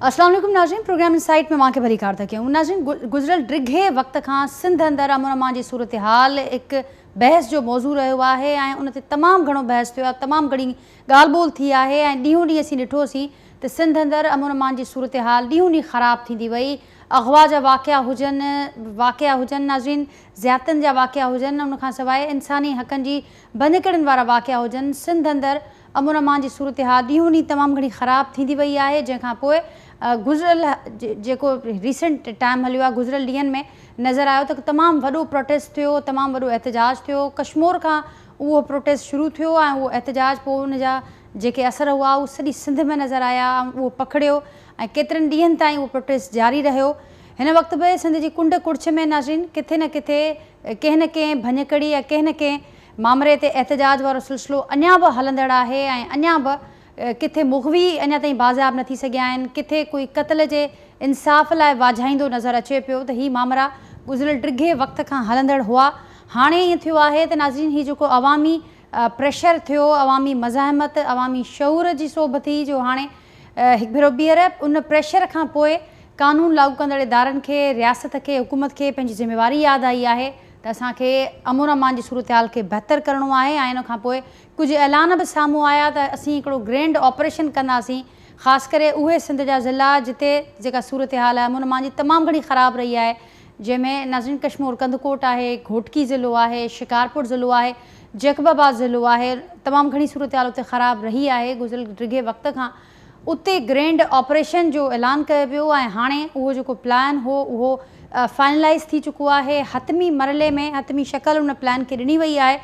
السلام عليڪم ناظرين، پروگرام انسائيٽ ۾ اوهان کي ڀليڪار ٿا ڪيون. ناظرين، گذريل ڊگهي وقت کان سنڌ اندر امن امان جي صورتحال هڪ بحث جو موضوع رهيو آهي ۽ ان تي تمام گهڻو بحث ٿيو آهي، تمام گهڻي ڳالهه ٻولهه ٿي آهي ۽ ڏينهون ڏينهن اسين ڏٺوسين ته سنڌ اندر امن امان جي صورتحال ڏينهون ڏينهن خراب ٿيندي وئي. اغوا جا واقعا هجن واقعا هجن ناظرين، زيادتين جا واقعا هجن، ان کان سواء انساني حقن جي ڀڃڪڙين وارا واقعا هجن، سنڌ اندر امن امان جي صورتحال ڏينهون ڏينهن تمام گهڻي خراب ٿيندي وئي آهي. جنهن کان پوء گذريل جيڪو ريسنٽ ٽائيم هليو آهي، گذريل ڏينهن ۾ نظر آيو ته تمام وڏو پروٽيسٽ ٿيو، تمام وڏو احتجاج ٿيو. ڪشمور کان اهو پروٽيسٽ شروع ٿيو ۽ اهو احتجاج پوء ان جا جيڪي اثر هئا اهو سڄي سنڌ ۾ نظر آيا ۽ اهو پکڙيو ۽ ڪيترن ڏينهن تائين اهو پروٽيسٽ جاري رهيو. هن وقت به سنڌ جي ڪنڊ ڪڙڇ ۾ ناظرين ڪٿي نه ڪٿي ڪنهن نه ڪنهن ڀڃڪڙي يا ڪنهن نه ڪنهن مامري تي احتجاج وارو سلسلو اڃا به هلندڙ آهي ۽ اڃا به ڪٿي مغوي اڃا تائين بازياب نه ٿي سگهيا آهن، ڪٿي ڪوئي قتل جي انصاف لاء واجهائيندو نظر اچي پيو ته هي مامرا گذريل ڊگهي وقت کان هلندڙ هئا. هاڻي ائين ٿيو آهي ته ناظرين هي جيڪو عوامي پريشر ٿيو، عوامي مزاحمت، عوامي شعور جي سوڀ ٿي جو هاڻي هڪ ڀيرو ٻيهر ان پريشر کان پوء قانون لاڳو ڪندڙ ادارن کي، رياست کي، حڪومت کي پنهنجي ذميواري ياد آئي آهي ته اسان کي امن امان جي صورتحال کي بهتر ڪرڻو آهي ۽ ان کان پوء ڪجهه اعلان به سامهون آيا ته اسين هڪڙو گرينڊ آپريشن ڪنداسين. خاص ڪري اهي سنڌ جا ضلعا جتي جيڪا صورتحال آهي امن امان جي تمام گهڻي خراب رهي آهي، جنهن ۾ ناظرين ڪشمور ڪنڌڪوٽ آهي، گهوٽڪي ضلعو آهي، شڪارپور ضلعو آهي، جيڪب آباد ضلعو آهي، تمام گهڻي صورتحال اتي خراب رهي آهي گذريل ڊگهي وقت کان. اتي گرينڊ آپريشن جو اعلان ڪيو ويو ۽ هاڻي اهو جيڪو پلان هو اهو فائنلائيز ٿي چڪو آهي، حتمي مرحلي ۾ حتمي شڪل ان پلان کي ڏني وئي آهي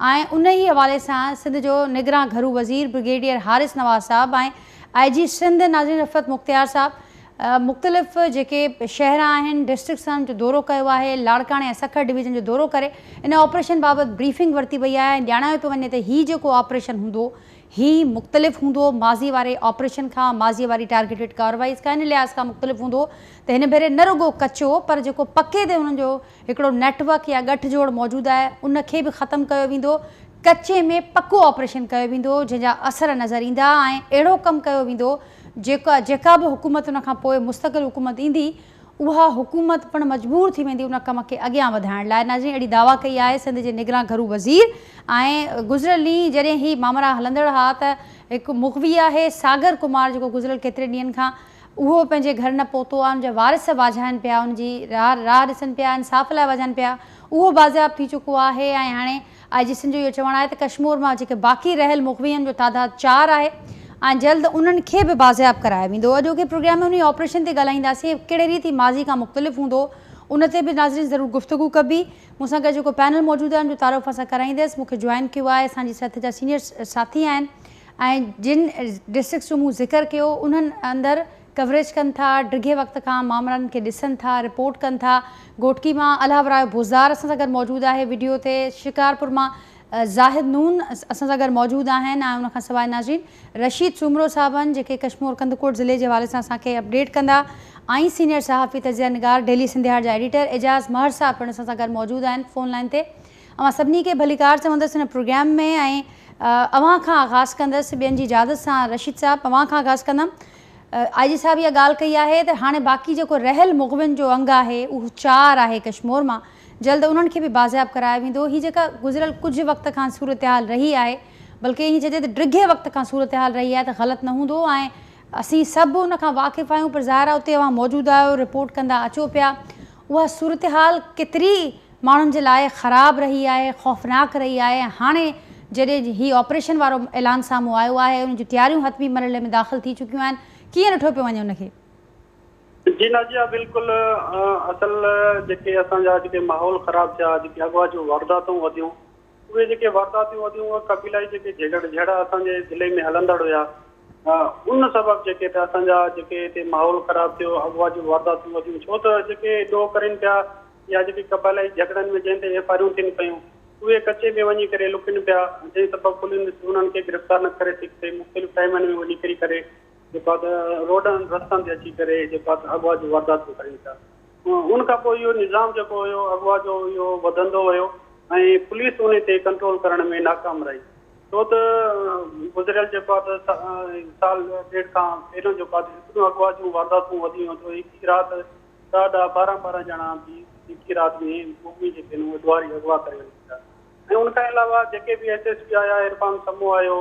۽ ان ئي حوالي سان سنڌ جو نگران گهرو وزير برگيڊيئر حارث نواز صاحب ۽ آء جي سنڌ ناظرين رفعت مختيار صاحب مختلف جيڪي شهر آهن ڊسٽرڪٽس آهن جو دورو ڪيو آهي. لاڙڪاڻي ۽ سکر ڊويزن جو دورو ڪري ان آپريشن بابت بريفنگ ورتي وئي آهي ۽ ڄاڻايو پيو وڃي ته هي جيڪو آپريشن هوندو هي مختلف هوندو، ماضي واري آپريشن کان، ماضي واري ٽارگيٽيڊ ڪارروائيز کان ان لحاظ کان مختلف هوندو ته هن ڀيري نه رڳو ڪچو پر جيڪو پڪي تي انهن جو هڪڙو نيٽ ورڪ يا ڳٺ جوڙ موجود آهي ان کي به ختم ڪيو ويندو، ڪچي ۾ پڪو آپريشن ڪيو ويندو جنهن جا اثر نظر ايندا ۽ اهڙو ڪم ڪيو ويندو جيڪا جيڪا به حڪومت ان کان پوء مستقل حڪومت ايندي اها حڪومت پڻ مجبور ٿي ويندي ان ڪم کي اڳيان وڌائڻ لاء. ناظرين اهڙي دعويٰ ڪئي آهي سنڌ جي نگران گهرو وزير ۽ گذريل ڏينهن جڏهن هي مامرا هلندڙ ها ته هڪ مغوي آهي ساگر ڪمار جيڪو گذريل ڪيترن ڏينهن کان اهو پنهنجي گهر نه پهتو آهي ان جا وارث واجهائن پيا ان جي راهه ڏسن پيا انصاف لاء واجهائن پيا اهو بازياب ٿي چڪو آهي ۽ هاڻي آء جي سنڌ جو اهو چوڻ آهي ته ڪشمور مان جيڪي باقي رهيل مغوين جو تعداد 4 آهي ۽ جلد انهن کي به بازياب ڪرايو ويندو. اڄوڪي پروگرام ۾ انهي آپريشن تي ڳالهائينداسين ڪهڙي ريت هي ماضي کان مختلف هوندو ان تي به ناظرين ضرور گفتگو ڪبي. مون سان گڏ جيڪو پينل موجود آهي ان جو تعارف اسان ڪرائيندس. مون کي جوائن ڪيو آهي اسان جي سٿ جا سينيئر ساٿي آهن ۽ جن ڊسٽرڪٽس جو مون ذڪر ڪيو انهن اندر ڪوريج ڪن ٿا، ڊگهي وقت کان مامرن کي ڏسن ٿا، رپورٽ ڪن ٿا. گهوٽڪي مان الهه ورايو بوزدار اسان سان گڏ موجود آهي وڊيو تي، شڪارپور مان زاهد نون اسان سان گڏ موجود آهن ۽ ان کان سواء ناظرين رشيد سومرو صاحب آهن جيڪي ڪشمور ڪنڌڪوٽ ضلعي جي حوالي سان اسان کي اپڊيٽ ڪندا ۽ سينيئر صحافي تجزيه نگار ڊيلي سنڌيار جا ايڊيٽر اعجاز مهر صاحب پڻ اسان سان گڏ موجود آهن فون لائين تي. اوهان سڀني کي ڀليڪار چوندس هن پروگرام ۾ ۽ اوهان کان آغاز ڪندس ٻين جي اجازت سان رشيد صاحب اوهان کان آغاز ڪندم. آء جي صاحب اها ڳالهه ڪئي آهي ته هاڻي باقي جيڪو رهيل مغوين جو انگ آهي اهو 4 آهي ڪشمور مان جلد انهن کي به بازياب ڪرايو ويندو. هي جيڪا گذريل ڪجهه وقت کان صورتحال رهي آهي بلڪه ائين چئجي ته ڊگهي وقت کان صورتحال رهي آهي ته غلط نه هوندو ۽ اسين سڀ ان کان واقف آهيون پر ظاهر آهي اتي اوهان موجود آهيو رپورٽ ڪندا اچو پيا اها صورتحال ڪيتري ماڻهن جي لاء خراب رهي آهي، خوفناڪ رهي آهي ۽ هاڻي جڏهن هي آپريشن وارو اعلان سامهون آيو آهي ان جون تياريون حتمي مرحلي ۾ داخل ٿي چڪيون آهن، ڪيئن ڏٺو پيو وڃي ان کي؟ جي نازيه بلڪل اصل جيڪي اسان جا جيڪي ماحول خراب ٿيا جيڪي اغوا جون وارداتون وڌيون اهي جيڪي وارداتيون وڌيون اهي قبيلائي جيڪي جهيڙ جهيڙا اسان جي ضلعي ۾ هلندڙ هيا ان سبب جيڪي ته اسان جا جيڪي هتي ماحول خراب ٿيو اغوا جون وارداتيون وڌيون ڇو ته جيڪي ڏوهه ڪرين پيا يا جيڪي قبائلائي جهڳڙن ۾ جنهن تي ايف آريون ٿين پيون اهي ڪچي ۾ وڃي ڪري لڪن پيا جنهن سبب پوليس انهن کي گرفتار نه ڪري سگهي پئي مختلف ٽائيمن ۾ وڃي ڪري ڪري جيڪو آهي ته روڊن رستن تي اچي ڪري جيڪو آهي ته اغوا جون وارداتيون ڪرين پيا. ان کان پوء اهو نظام جيڪو هيو اغوا جو اهو وڌندو ويو ۽ پوليس ان تي ڪنٽرول ڪرڻ ۾ ناڪام رهي. ڇو ته گذريل جيڪو آهي ته سال ڏيڍ کان پهريون جيڪو آهي ته ايتريون اغوا جون وارداتون وڌيون جو هڪ ئي رات ڏهه ڏهه ٻارهن ٻارهن ڄڻا به هڪ ئي رات ۾ مغوي جيڪي آهن اهي ڏوهاري اغوا ڪري وڃن پيا ۽ ان کان علاوه جيڪي به ايس ايس پي آيا عرفان سمون آيو،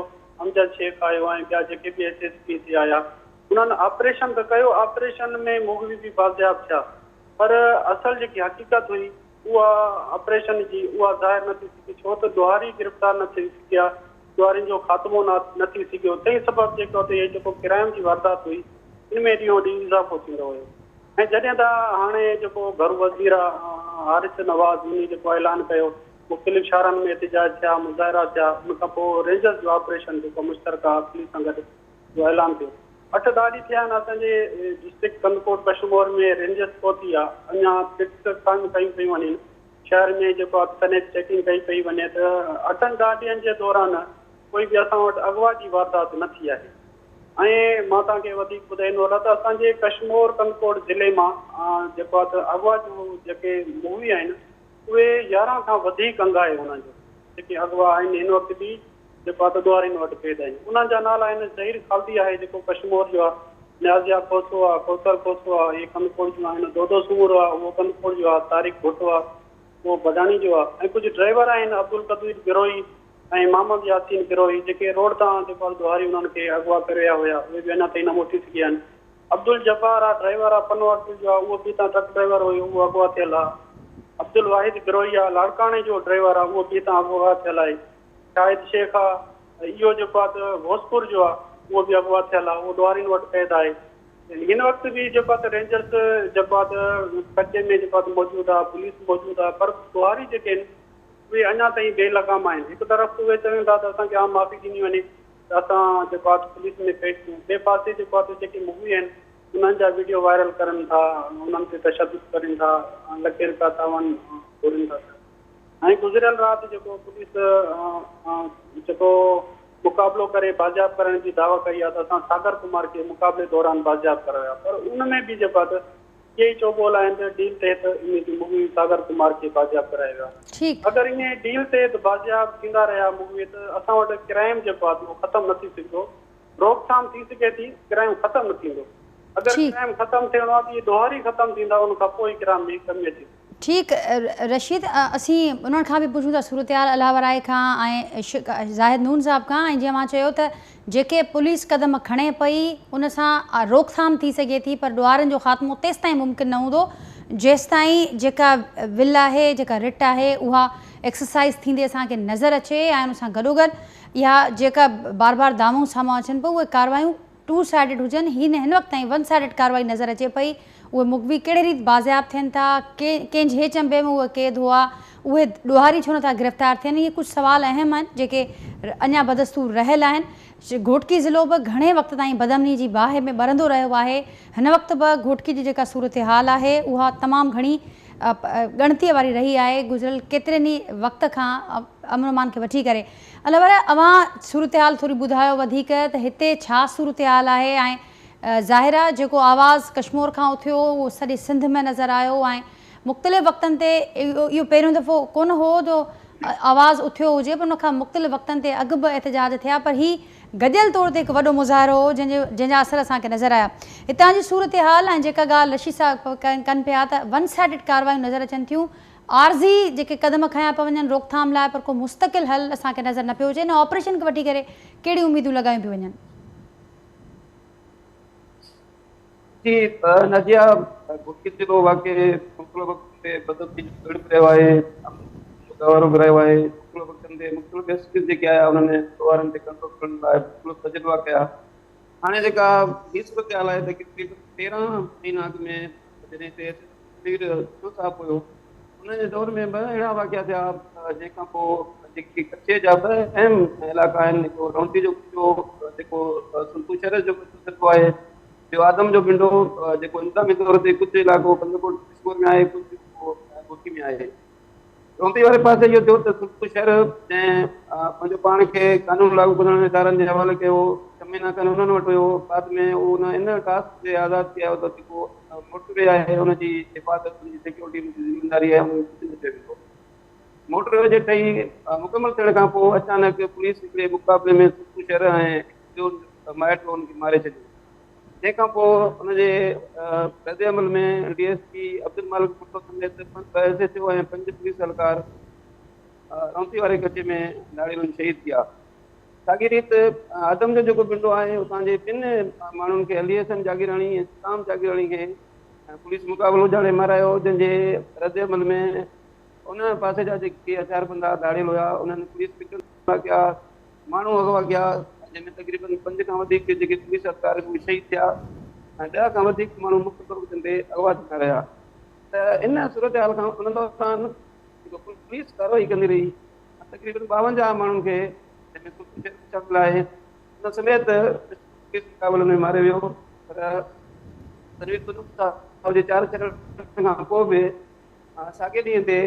امجد شيخ آيو ۽ ٻيا جيڪي به ايس ايس پي هتي آيا انهن آپريشن ته ڪيو آپريشن ۾ مغوي به بازياب ٿيا پر اصل جيڪي حقيقت هئي اها آپريشن جي اها ظاهر نه ٿي سگهي ڇو ته ڏوهاري گرفتار نه ٿي سگهيا، ڏوهارين جو خاتمو نه ٿي سگهيو، تنهن سبب جيڪو ته هي جيڪو ڪرائم جي واردات هئي ان ۾ ڏينهون ڏينهن اضافو ٿيندو ويو ۽ جڏهن ته هاڻي جيڪو گهرو وزير حارث نواز انهي جيڪو اعلان ڪيو مختلف شهرن ۾ احتجاج ٿيا مظاهرا ٿيا ان کان پوء رينجرز جو آپريشن جيڪو مشترڪه پوليس سان گڏ جو اعلان ٿيو. 8 ڏهه ڏينهن ٿيا آهن اسان جي ڊسٽرڪٽ ڪنڌڪوٽ ڪشمور ۾ رينجرز پهتي آ اڃا پڪس قائم ڪيون پيون وڃن شهر ۾ جيڪو آ سنيڪ چيڪنگ ڪئي پئي وڃي ته اٺن ڏهه ڏينهن جي دوران ڪوئي به اسان وٽ اغوا جي واردات نه ٿي آهي ۽ مان توهان کي وڌيڪ ٻڌائيندو هلان ته اسان جي ڪشمور ڪنڌڪوٽ ضلعي مان جيڪو آ ته اغوا جون جيڪي مغوي آهن اهي 11 کان وڌيڪ انگ آهي انهن جو جيڪي اغوا آهن هن وقت به جيڪو آ ته ڏوهارين وٽ قيد آهن. انهن جا نالا آهن، ظهير خالدي آهي جيڪو ڪشمور جو آ، نيازيا کوسو آ، ڪوثر کوسو آ، اهي ڪنڌڪوٽ جون آهن، دودو سومرو آ، اهو ڪنڌڪوٽ جو آ، طارق ڀٽو آ، اهو بڊاڻي جو آ ۽ ڪجهه ڊرائيور آهن عبدالقدير بروهي ۽ محمد ياسين بروهي جيڪي روڊ تان جيڪو آ ڏوهاري انهن کي اغوا ڪري ويا هيا اهي به اڃا تائين نه موٽي سگهيا آهن. عبدالجبار آ ڊرائيور آ پنوعاقل جو آ اهو به هتان ٽرڪ ڊرائيور هيو اهو اغوا ٿيل آ. عبدالواحد بروهي آ لاڙڪاڻي جو ڊرائيور آ اهو به هتان اغوا ٿيل آهي. شاهد شيخ آ اهو جيڪو آ ته غوثپور جو آ اهو به اغوا ٿيل آ اهو ڏوهارين وٽ قيد آهي. هن وقت به جيڪو آ ته رينجرس جيڪو آ ته ڪچي ۾ جيڪو آ ته موجود آ پوليس موجود آ پر ڏوهاري جيڪي آهن اهي اڃا تائين بي لغام آهن. هڪ طرف ته اهي چون ٿا ته اسان کي عام معافي ڏني وڃي ته اسان جيڪو آ ته پوليس ۾ پيش ٿيون ٻئي پاسي جيڪو آ ته جيڪي مغوي آهن انهن جا وڊيو وائرل ڪرن ٿا انهن تي تشدد ڪرين ٿا لکين رپيا تاوان گهرين ٿا پيا ۽ گذريل رات جيڪو پوليس جيڪو مقابلو ڪري بازياب ڪرڻ جي دعويٰ ڪئي آهي ته اسان ساگر ڪمار کي مقابلي دوران بازياب ڪرايو آهي پر ان ۾ به جيڪو آهي ته اهي ئي چوٻول آهن ته ڊيل تحت انهي جي مغوي ساگر ڪمار کي بازياب ڪرايو ويو آهي. اگر انهي ڊيل تحت بازياب ٿيندا رهيا مغوي ته اسان وٽ ڪرائيم جيڪو آهي اهو ختم نه ٿي سگهندو. روڪٿام ٿي سگهي ٿي، ڪرائيم ختم نه ٿيندو. اگر ڪرائيم ختم ٿيڻو آهي ته اهي ڏوهاري ختم ٿيندا ان کان پوء ئي ڪرائيم ۾ ڪمي اچي. ٺيڪ رشيد اسين انهن کان به پڇون ٿا صورتحال الله ورائي کان ۽ زاهد نون صاحب کان ۽ جيئن اوهان چيو ته جيڪي پوليس قدم کڻي پئي ان سان روڪٿام ٿي سگهي ٿي پر ڏوهارين جو خاتمو تيستائين ممڪن نه هوندو جيستائين جيڪا ول آهي جيڪا رٽ آهي اها ايڪسرسائز ٿيندي اسان کي نظر اچي ۽ ان سان گڏوگڏ اها جيڪا بار بار دانهون سامهون اچن پيون اهي ڪاروايون ٽو سائيڊڊ هجن، هي هن وقت تائين ون سائيڊڊ ڪارروائي نظر اچي پئي، اهي مغوي ڪهڙي ريت بازياب ٿين ٿا، ڪنهن جي چنبي ۾ اهي قيد هئا، اهي ڏوهاري ڇو نٿا گرفتار ٿين، اهي ڪجهه سوال اهم آهن جيڪي اڃا بدستور رهيل آهن، گهوٽڪي ضلعو به گهڻي وقت تائين بدامني جي باهه ۾ ٻرندو رهيو آهي، هن وقت به گهوٽڪي جي جيڪا صورتحال آهي اها تمام گهڻي ڳڻتيء واري رهي آهي، گذريل ڪيترن ئي وقت کان امن امان کي وٺي ڪري الله وارا اوهان صورتحال ٿوري ٻڌايو وڌيڪ ته هتي ڇا صورتحال آهي ۽ ظاهر آهي جيڪو آواز ڪشمور کان اٿيو اهو سڄي سنڌ ۾ نظر آيو ۽ مختلف وقتن تي اهو پهريون دفعو ڪونه هو جو آواز اٿيو هجي پر ان کان مختلف وقتن تي اڳ به احتجاج ٿيا پر هي گڏيل طور تي هڪ وڏو مظاهرو هو جنهن جو جنهن جا اثر اسان کي نظر آيا هتان جي صورتحال ۽ جيڪا ڳالهه رشيد صاحب ڪن پيا ته ون سائيڊڊ ڪاروايون نظر اچن ٿيون عارضي جيڪي قدم کنيا پيا وڃن روڪٿام لاء پر ڪو مستقل حل اسان کي نظر نه پيو اچي ان آپريشن کي وٺي ڪري ڪهڙيون اميدون لڳايون پيون وڃن؟ جي نازيه گهوٽڪي ضلعو واقعي مختلف وقتن تي بدامني جو ڳڙهه به رهيو آهي امن جو گهوارو به رهيو آهي مختلف وقتن تي مختلف ايس پيز جيڪي آيا انهن ڏوهارين تي ڪنٽرول ڪرڻ لاء مختلف تجربا ڪيا هاڻي جيڪا هي صورتحال آهي ته تقريبن 13 مهينا اڳ ۾ جڏهن هتي ايس ايس پي مير ڇو صاحب هيو ان جي دور ۾ به اهڙا واقعا ٿيا جنهن کان پوء جيڪي ڪچي جا ٻه اهم علائقا آهن هڪ رونتي جو ڪچو جيڪو سنتو شهر جو ڪچو سڏبو آهي ٻيو آدم جو پنڊو جيڪو انتظامي طور تي ڪجهه علائقو ڪنڌڪوٽ ڪشمور ۾ آهي ڪجهه گهوٽڪي ۾ آهي رونتي واري پاسي اهو ٿيو ته سنتو شهر جنهن پنهنجو پاڻ کي قانون لاڳو ڪندڙ ادارن جي حوالي ڪيو ڇهه مهينا کن انهن وٽ هيو بعد ۾ اهو ان ٽاسڪ تي آزاد ٿي آيو ته جيڪو موٽر وي آهي ان جي حفاظت ان جي سيڪيورٽي ان جي ذميواري آهي ان کي ڪجهه نه چيو ويندو. موٽر وي جي ٺهي مڪمل ٿيڻ کان پوء اچانڪ پوليس هڪڙي مقابلي ۾ سٺو شھر ۽ ٻيو مائٽ ان کي ماري ڇڏيو. جنهن کان پوء ان جي رد عمل ۾ D S P Abdul Malik Bhutto سميت ٻه ايس ايڇ او ۽ پنج پوليس اهلڪار رونتي واري ڪچي ۾ ڌاڙيلن شهيد ٿيا. ساڳي ريت آدم جو جيڪو پنڊو آهي اتان جي ٻن ماڻهن کي علي حسن جاگيراڻي ۽ صدام جاگيراڻي کي پوليس مقابلو ڄاڻي مارايو جنهن جي رد عمل ۾ ان پاسي جا جيڪي هٿياربند ڌاڙيل هيا انهن پوليس پڪ حملا ڪيا، ماڻهو اغوا ڪيا، جنهن ۾ تقريبن پنج کان وڌيڪ جيڪي پوليس اهلڪار آهن اهي شهيد ٿيا ۽ 10 کان وڌيڪ ماڻهو مختلف وقتن تي اغوا ٿيندا رهيا ته ان صورتحال کان ان دوران جيڪو پوليس ڪارروائي ڪندي رهي تقريبن 52 ماڻهن کي جنهن ۾ سلطان شيخ به شامل آهي ان سميت پوليس مقابلن ۾ ماريو ويو پر تنوير تنوب صاحب جي چار ڇڏڻ کان پوء به ساڳئي ڏينهن تي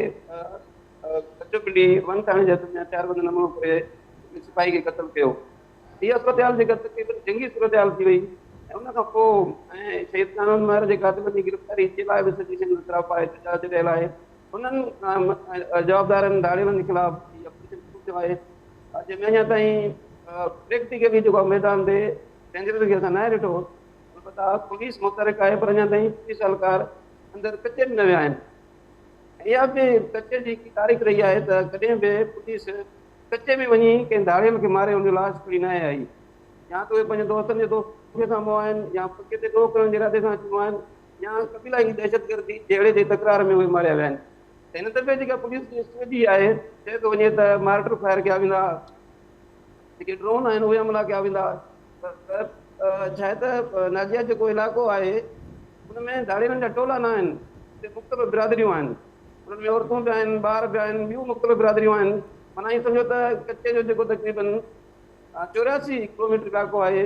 ڪچو پنڊي ون ٿاڻي جي حد ۾ هٿياربندن حملو ڪري هڪ سپاهي کي قتل ڪيو. اها صورتحال جيڪا تقريبن جنگي صورتحال ٿي وئي ۽ ان کان پوء ۽ شهيد خان مهر جي قاتلن جي گرفتاري جي لاء به سڄي سنڌ سراپا احتجاج رهيل آهي. انهن جوابدارن ڌاڙيلن خلاف هي آپريشن شروع ٿيو آهي جنهن ۾ اڃا تائين پريڪٽيڪلي جيڪو ميدان تي رينجرز کي اسان ناهي ڏٺو. البته پوليس متحرڪ آهي پر اڃا تائين پوليس اهلڪار اندر ڪچي ۾ نه ويا آهن. اها به ڪچي جي هڪ تاريخ رهي آهي ته ڪڏهن به پوليس ڪچي ۾ وڃي ڪنهن ڌاڙيل کي ماري ان جو لاش کڻي ناهي آئي. يا ته اهي پنهنجي دوستن جي دوکي سان مئا آهن يا پڪي تي ڏوهه ڪرڻ جي ارادي سان اچي مئا آهن يا قبيلائي دهشتگردي جهيڙي جي تڪرار ۾ اهي ماريا ويا آهن. ته هن دفعي جيڪا پوليس جي اسٽريٽجي آهي چيو ٿو وڃي ته مارٽر فائر ڪيا ويندا، جيڪي ڊرون آهن اهي حملا ڪيا ويندا پر ڇاهي ته ناجيا جيڪو علائقو آهي ان ۾ ڌاڙيلن جا ٽولا نه آهن اتي مختلف برادريون آهن انهن ۾ عورتون به آهن ٻار به آهن ٻيون مختلف برادريون آهن معنيٰ ائين سمجهو ته ڪچي جو جيڪو تقريبن 84 ڪلوميٽر علائقو آهي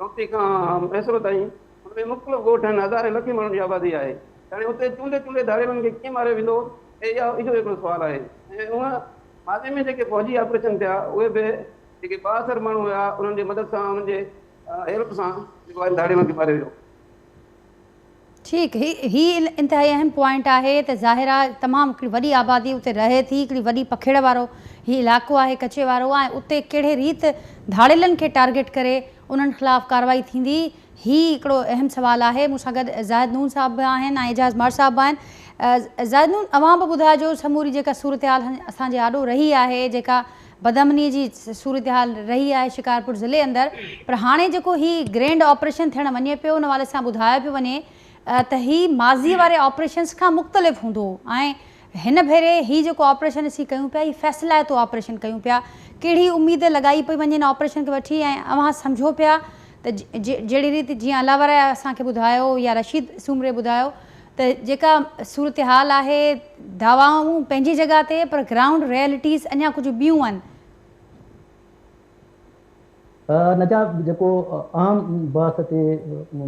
رونتي کان ميسرو تائين ان ۾ مختلف ڳوٺ آهن هزارين لکين ماڻهن جي آبادي آهي هاڻي اتي چونڊي چونڊي ڌاڙيلن کي ڪيئن ماريو ويندو اهو هڪڙو سوال آهي ۽ هونء ماضي ۾ جيڪي فوجي آپريشن ٿيا اهي به جيڪي بااثر ماڻهو هيا انهن جي مدد سان انهن جي هيلپ سان جيڪو آهي ڌاڙيلن کي ماريو ويو. ٺيڪ هي هي انتهائي اهم پوائنٽ آهي ته ظاهر آهي تمام هڪڙي وڏي آبادي اتي رهي ٿي هڪڙي وڏي پکيڙ وارو هي علائقو آهي ڪچي وارو ۽ اتي ڪهڙي ريت ڌاڙيلن کي ٽارگيٽ ڪري انهن خلاف ڪارروائي ٿيندي هي هڪڙو اهم سوال آهي. مون سان گڏ زاهد نون صاحب به آهن ۽ اعجاز مهر صاحب به آهن. زاهد نون اوهان به ٻڌائجو سموري جيڪا صورتحال اسان جي آڏو رهي آهي جيڪا بدامني جي صورتحال رهي آهي شڪارپور ضلعي اندر پر هاڻي جيڪو هي گرينڊ آپريشن ٿيڻ وڃي پيو ان حوالي سان ٻڌايو پيو وڃي ته هي ماضي واري آپريشنز کان مختلف هوندو ۽ هن ڀيري هي جيڪو آپريشن اسين ڪيون پيا هي فيصلائتو آپريشن ڪيون پيا ڪهڙي اميد لڳائي پئي وڃي هن آپريشن کي وٺي ۽ اوهان سمجهو پيا ته جهڙي ريت جيئن الله واري اسان کي ٻڌايو يا رشيد سومري ٻڌايو ته جيڪا صورتحال آهي دعوائون پنهنجي جڳهه تي پر گرائونڊ ريئلٽيز اڃا ڪجهه ٻيون آهن. نجات جيڪو اهم بحث تي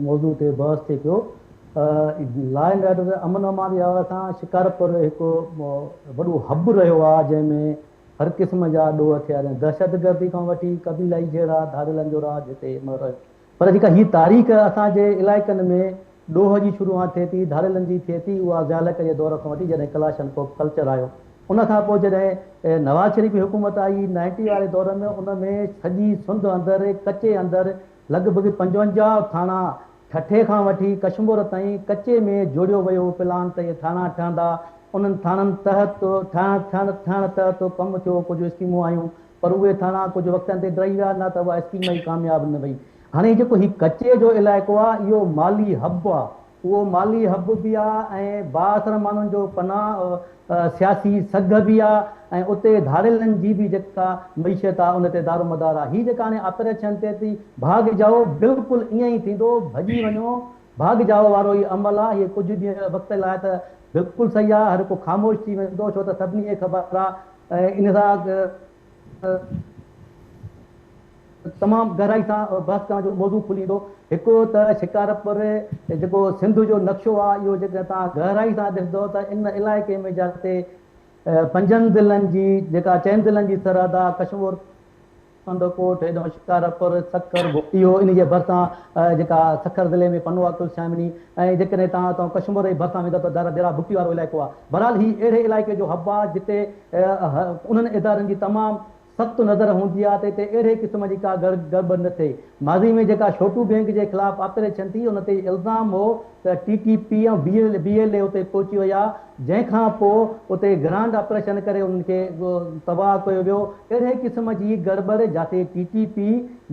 موضوع تي بحث ٿئي پيو لا اينڊ آرڊر امن امان جي حوالي سان شڪارپور هڪ وڏو حب رهيو آهي جنهن ۾ هر قسم جا ڏوهه ٿيا رهيا دهشتگردي کان وٺي قبيلائي جهيڙا ڌاڙيلن جو راڄ هتي رهيو پر جيڪا هي تاريخ اسان جي علائقن ۾ ڏوهه جي شروعات ٿئي ٿي، ڌاڙيلن جي ٿئي ٿي، اها ضياء الحق جي دور کان وٺي جڏهن ڪلاشنڪوف ڪلچر آيو. ان کان پوء جڏهن نواز شريف جي حڪومت آئي نائنٽي واري دور ۾ ان ۾ سڄي سنڌ اندر ڪچي اندر لڳ ڀڳ 55 ٿاڻا ٺٽي کان وٺي ڪشمور تائين ڪچي ۾ جوڙيو ويو پلان ته اهي ٿاڻا ٺهندا انهن ٿاڻن تحت ٺهڻ ٺهڻ تحت ڪم ٿيو ڪجهه اسڪيمون آيون پر اهي ٿاڻا ڪجهه وقتن تي ڊهي ويا نه ته اها اسڪيم ئي ڪامياب نه وئي. هاڻي جيڪو هي ڪچي جو علائقو آ اهو مالي حب آ اهو مالي حب به آ ۽ بااثر ماڻهن جو پناهه سياسي سگهه به آ ۽ اتي ڌاڙيلن جي به جيڪا معيشت آ ان تي دارومدار آ. هي جيڪا هاڻي آپريشن ٿئي ٿي ڀاڳ جائو بلڪل ائين ئي ٿيندو ڀڄي وڃو ڀاڳ جائو وارو ئي عمل آ هي ڪجهه ڏينهن وقت لاء ته بلڪل صحيح آ هر ڪو خاموش ٿي ويندو ڇو ته سڀني کي خبر آ ۽ ان سان تمام گهرائي سان بحث ڪرڻ جو موضوع کلي ايندو. هڪ ته شڪارپور جيڪو سنڌ جو نقشو آهي اهو جيڪڏهن توهان گهرائي سان ڏسندو ته ان علائقي ۾ جاتي پنجن ضلعن جي جيڪا چئن ضلعن جي سرحد آهي ڪشمور ڪنڌڪوٽ، هيڏانهن شڪارپور، سکر، اهو ان جي ڀرسان جيڪا سکر ضلعي ۾ پنوعاقل شامني ۽ جيڪڏهن توهان اتان ڪشمور جي ڀرسان ويندا ته ڊيرا بگٽي وارو علائقو آهي. بهرحال هي اهڙي علائقي جو حب آهي جتي انهن ادارن جي تمام سخت نظر هوندي آهي ته هتي اهڙي قسم جي ڪا گڙٻڙ نه ٿئي. ماضي ۾ جيڪا شوٽو بينڪ جي خلاف آپريشن ٿي ان تي الزام هو ته ٽي ٽي پي ۽ بي ايل اي اتي پهچي ويا جنهن کان پوء اتي گرانڊ آپريشن ڪري انهن کي تباهه ڪيو ويو. اهڙي قسم جي گڙٻڙ جاتي ٽي ٽي پي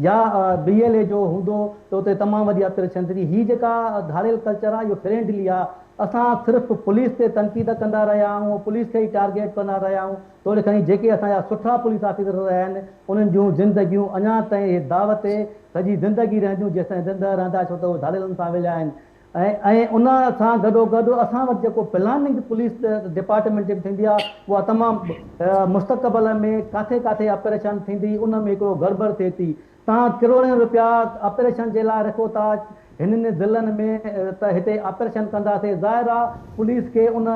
يا بي ايل اي جو هوندو ته اتي تمام وڏي آپريشن ٿيندي. هي جيڪا ڌاڙيل ڪلچر آهي اهو فرينڊلي آهي. اسان صرف پوليس تي تنقيد ڪندا رهيا آهيون پوليس کي ئي ٽارگيٽ ڪندا رهيا آهيون. توڙي کڻي جيڪي اسان جا سٺا پوليس آفيسر رهيا آهن انهن جون زندگيون اڃا تائين اهي دعوي تي سڄي زندگي رهنديون جيستائين زنده رهندا ڇو ته اهي ڌاڙيلن سان وڙهيا آهن ۽ ۽ ان سان گڏو گڏ اسان وٽ جيڪو پلاننگ پوليس ڊپارٽمينٽ جي به ٿيندي آهي اها تمام مستقبل ۾ ڪاٿي ڪاٿي آپريشن ٿيندي ان ۾ هڪڙو گڙٻڙ ٿئي ٿي توهان ڪروڙين رپيا آپريشن جي لاء رکو ٿا هنن ضلعن ۾ ته هتي آپريشن ڪنداسين ظاهر آ پوليس کي ان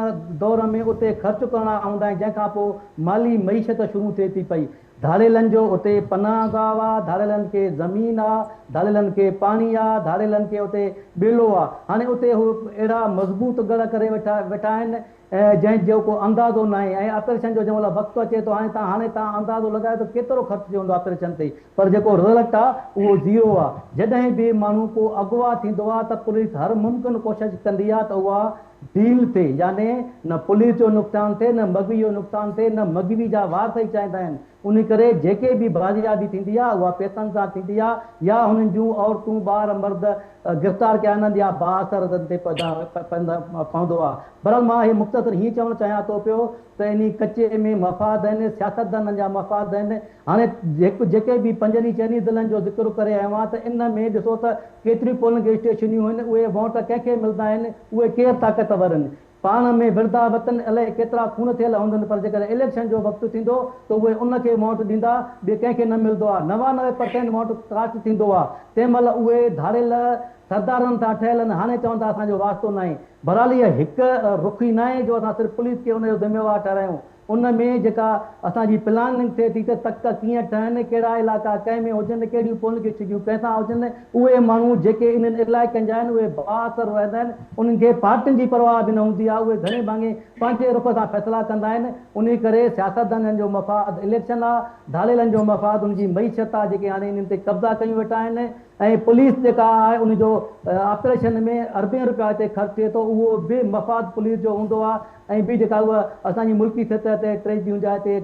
دور ۾ اتي خرچ ڪرڻا هوندا آهن جنهن کان پوء مالي معيشت شروع ٿئي ٿي پئي ڌاڙيلن جو اتي پناهه گاهه آ ڌاڙيلن کي زمين آ ڌاڙيلن کي پاڻي آ ڌاڙيلن کي اتي ٻيلو آ هاڻي اتي هو اهڙا مضبوط ڳڙهه ڪري ويٺا ويٺا آهن جنهن جو ڪو اندازو ناهي ۽ آپريشن جو جنهن مهل وقت اچي ٿو هاڻي توهان هاڻي توهان اندازو لڳايو ته ڪيترو خرچ ٿيو هوندو آپريشن تي پر جيڪو رزلٽ آ اهو زيرو آ جڏهن به ماڻهو ڪو اغوا ٿيندو آ ته پوليس هر ممڪن ڪوشش ڪندي آ ته اها ڊيل ٿئي يعني نه پوليس جو نقصان ٿئي نه مغوي جو نقصان ٿئي نه مغوي جا وارث ئي چاهيندا آهن ان ڪري جيڪي به بازيابي ٿيندي آ اها پئسن سان ٿيندي آ يا هنن جون عورتون ٻار مرد گرفتار ڪيا ويندا آهن يا بااثر تي پوندو آ. بهرحال مان هي مختصر هيئن چوڻ چاهيان ٿو پيو ته انهي ڪچي ۾ مفاد آهن سياستدانن جا مفاد آهن هاڻي جيڪي به پنجن چئني ضلعن جو ذڪر ڪري آيو آهيان ته ان ۾ ڏسو ته ڪيتريون پولنگ اسٽيشنيون آهن اهي ووٽ ڪنهن کي ملندا آهن اهي ڪير طاقتور آهن پاڻ ۾ وڙهندا وتن الائي ڪيترا خون ٿيل هوندن پر جيڪڏهن اليڪشن جو وقت ٿيندو ته اهي ان کي ووٽ ڏيندا ٻئي ڪنهن کي نه ملندو آ 99 پرسينٽ ووٽ ڪاسٽ ٿيندو آ تنهن مهل اهي ڌاڙيل سردارن سان ٺهيل آهن هاڻي چون ٿا اسان جو واسطو ناهي بهرحال اها هڪ رخي ناهي جو اسان صرف پوليس کي ان جو ذميوار ٺهرايون ان ۾ جيڪا اسان جي پلاننگ ٿئي ٿي ته تڪ ڪيئن ٺهن، ڪهڙا علائقا ڪنهن ۾ هجن، ڪهڙيون پولنگ اسٽيشنون ڪنهن سان هجن، اهي ماڻهو جيڪي انهن علائقن جا آهن اهي بااثر رهندا آهن، انهن کي پارٽين جي پرواهه به نه هوندي آهي، اهي گهڻي ڀاڱي پنهنجي رخ سان فيصلا ڪندا آهن، انهي ڪري سياستدانن جو مفاد اليڪشن آهي، ڌاڙيلن جو مفاد ان جي معيشت آهي جيڪي هاڻي انهن تي قبضا ڪيون ويٺا آهن ۽ پوليس جيڪا آهي ان جو آپريشن ۾ اربين رپيا هتي خرچ ٿئي ٿو اهو به مفاد پوليس جو هوندو آهي. ۽ ٻي جيڪا اها اسان جي ملڪي سطح تي ٽريجڊي هوندي آهي هتي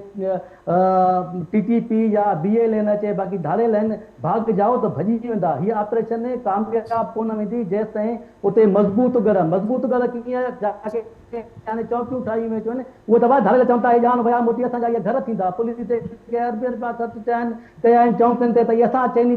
ٽي ٽي پي يا بي ايل اي نه اچي باقي ڌاڙيل آهن ڀاڳ جائو ته ڀڄي ويندا هي آپريشن ڪامياب ڪونه ويندي جيستائين اتي مضبوط ڳڙهه مضبوط ڳڙهه ڪيئن جاکي يعني چوڪيون ٺاهيون ويون آهن اهي ته ڌاڙيل چون ٿا هي جان ويا موٽي اسان جا اهي گهر ٿيندا پوليس تي ڪي اربين رپيا خرچ ٿيا آهن ڪيا آهن چوڪين تي ته اهي اسان چئني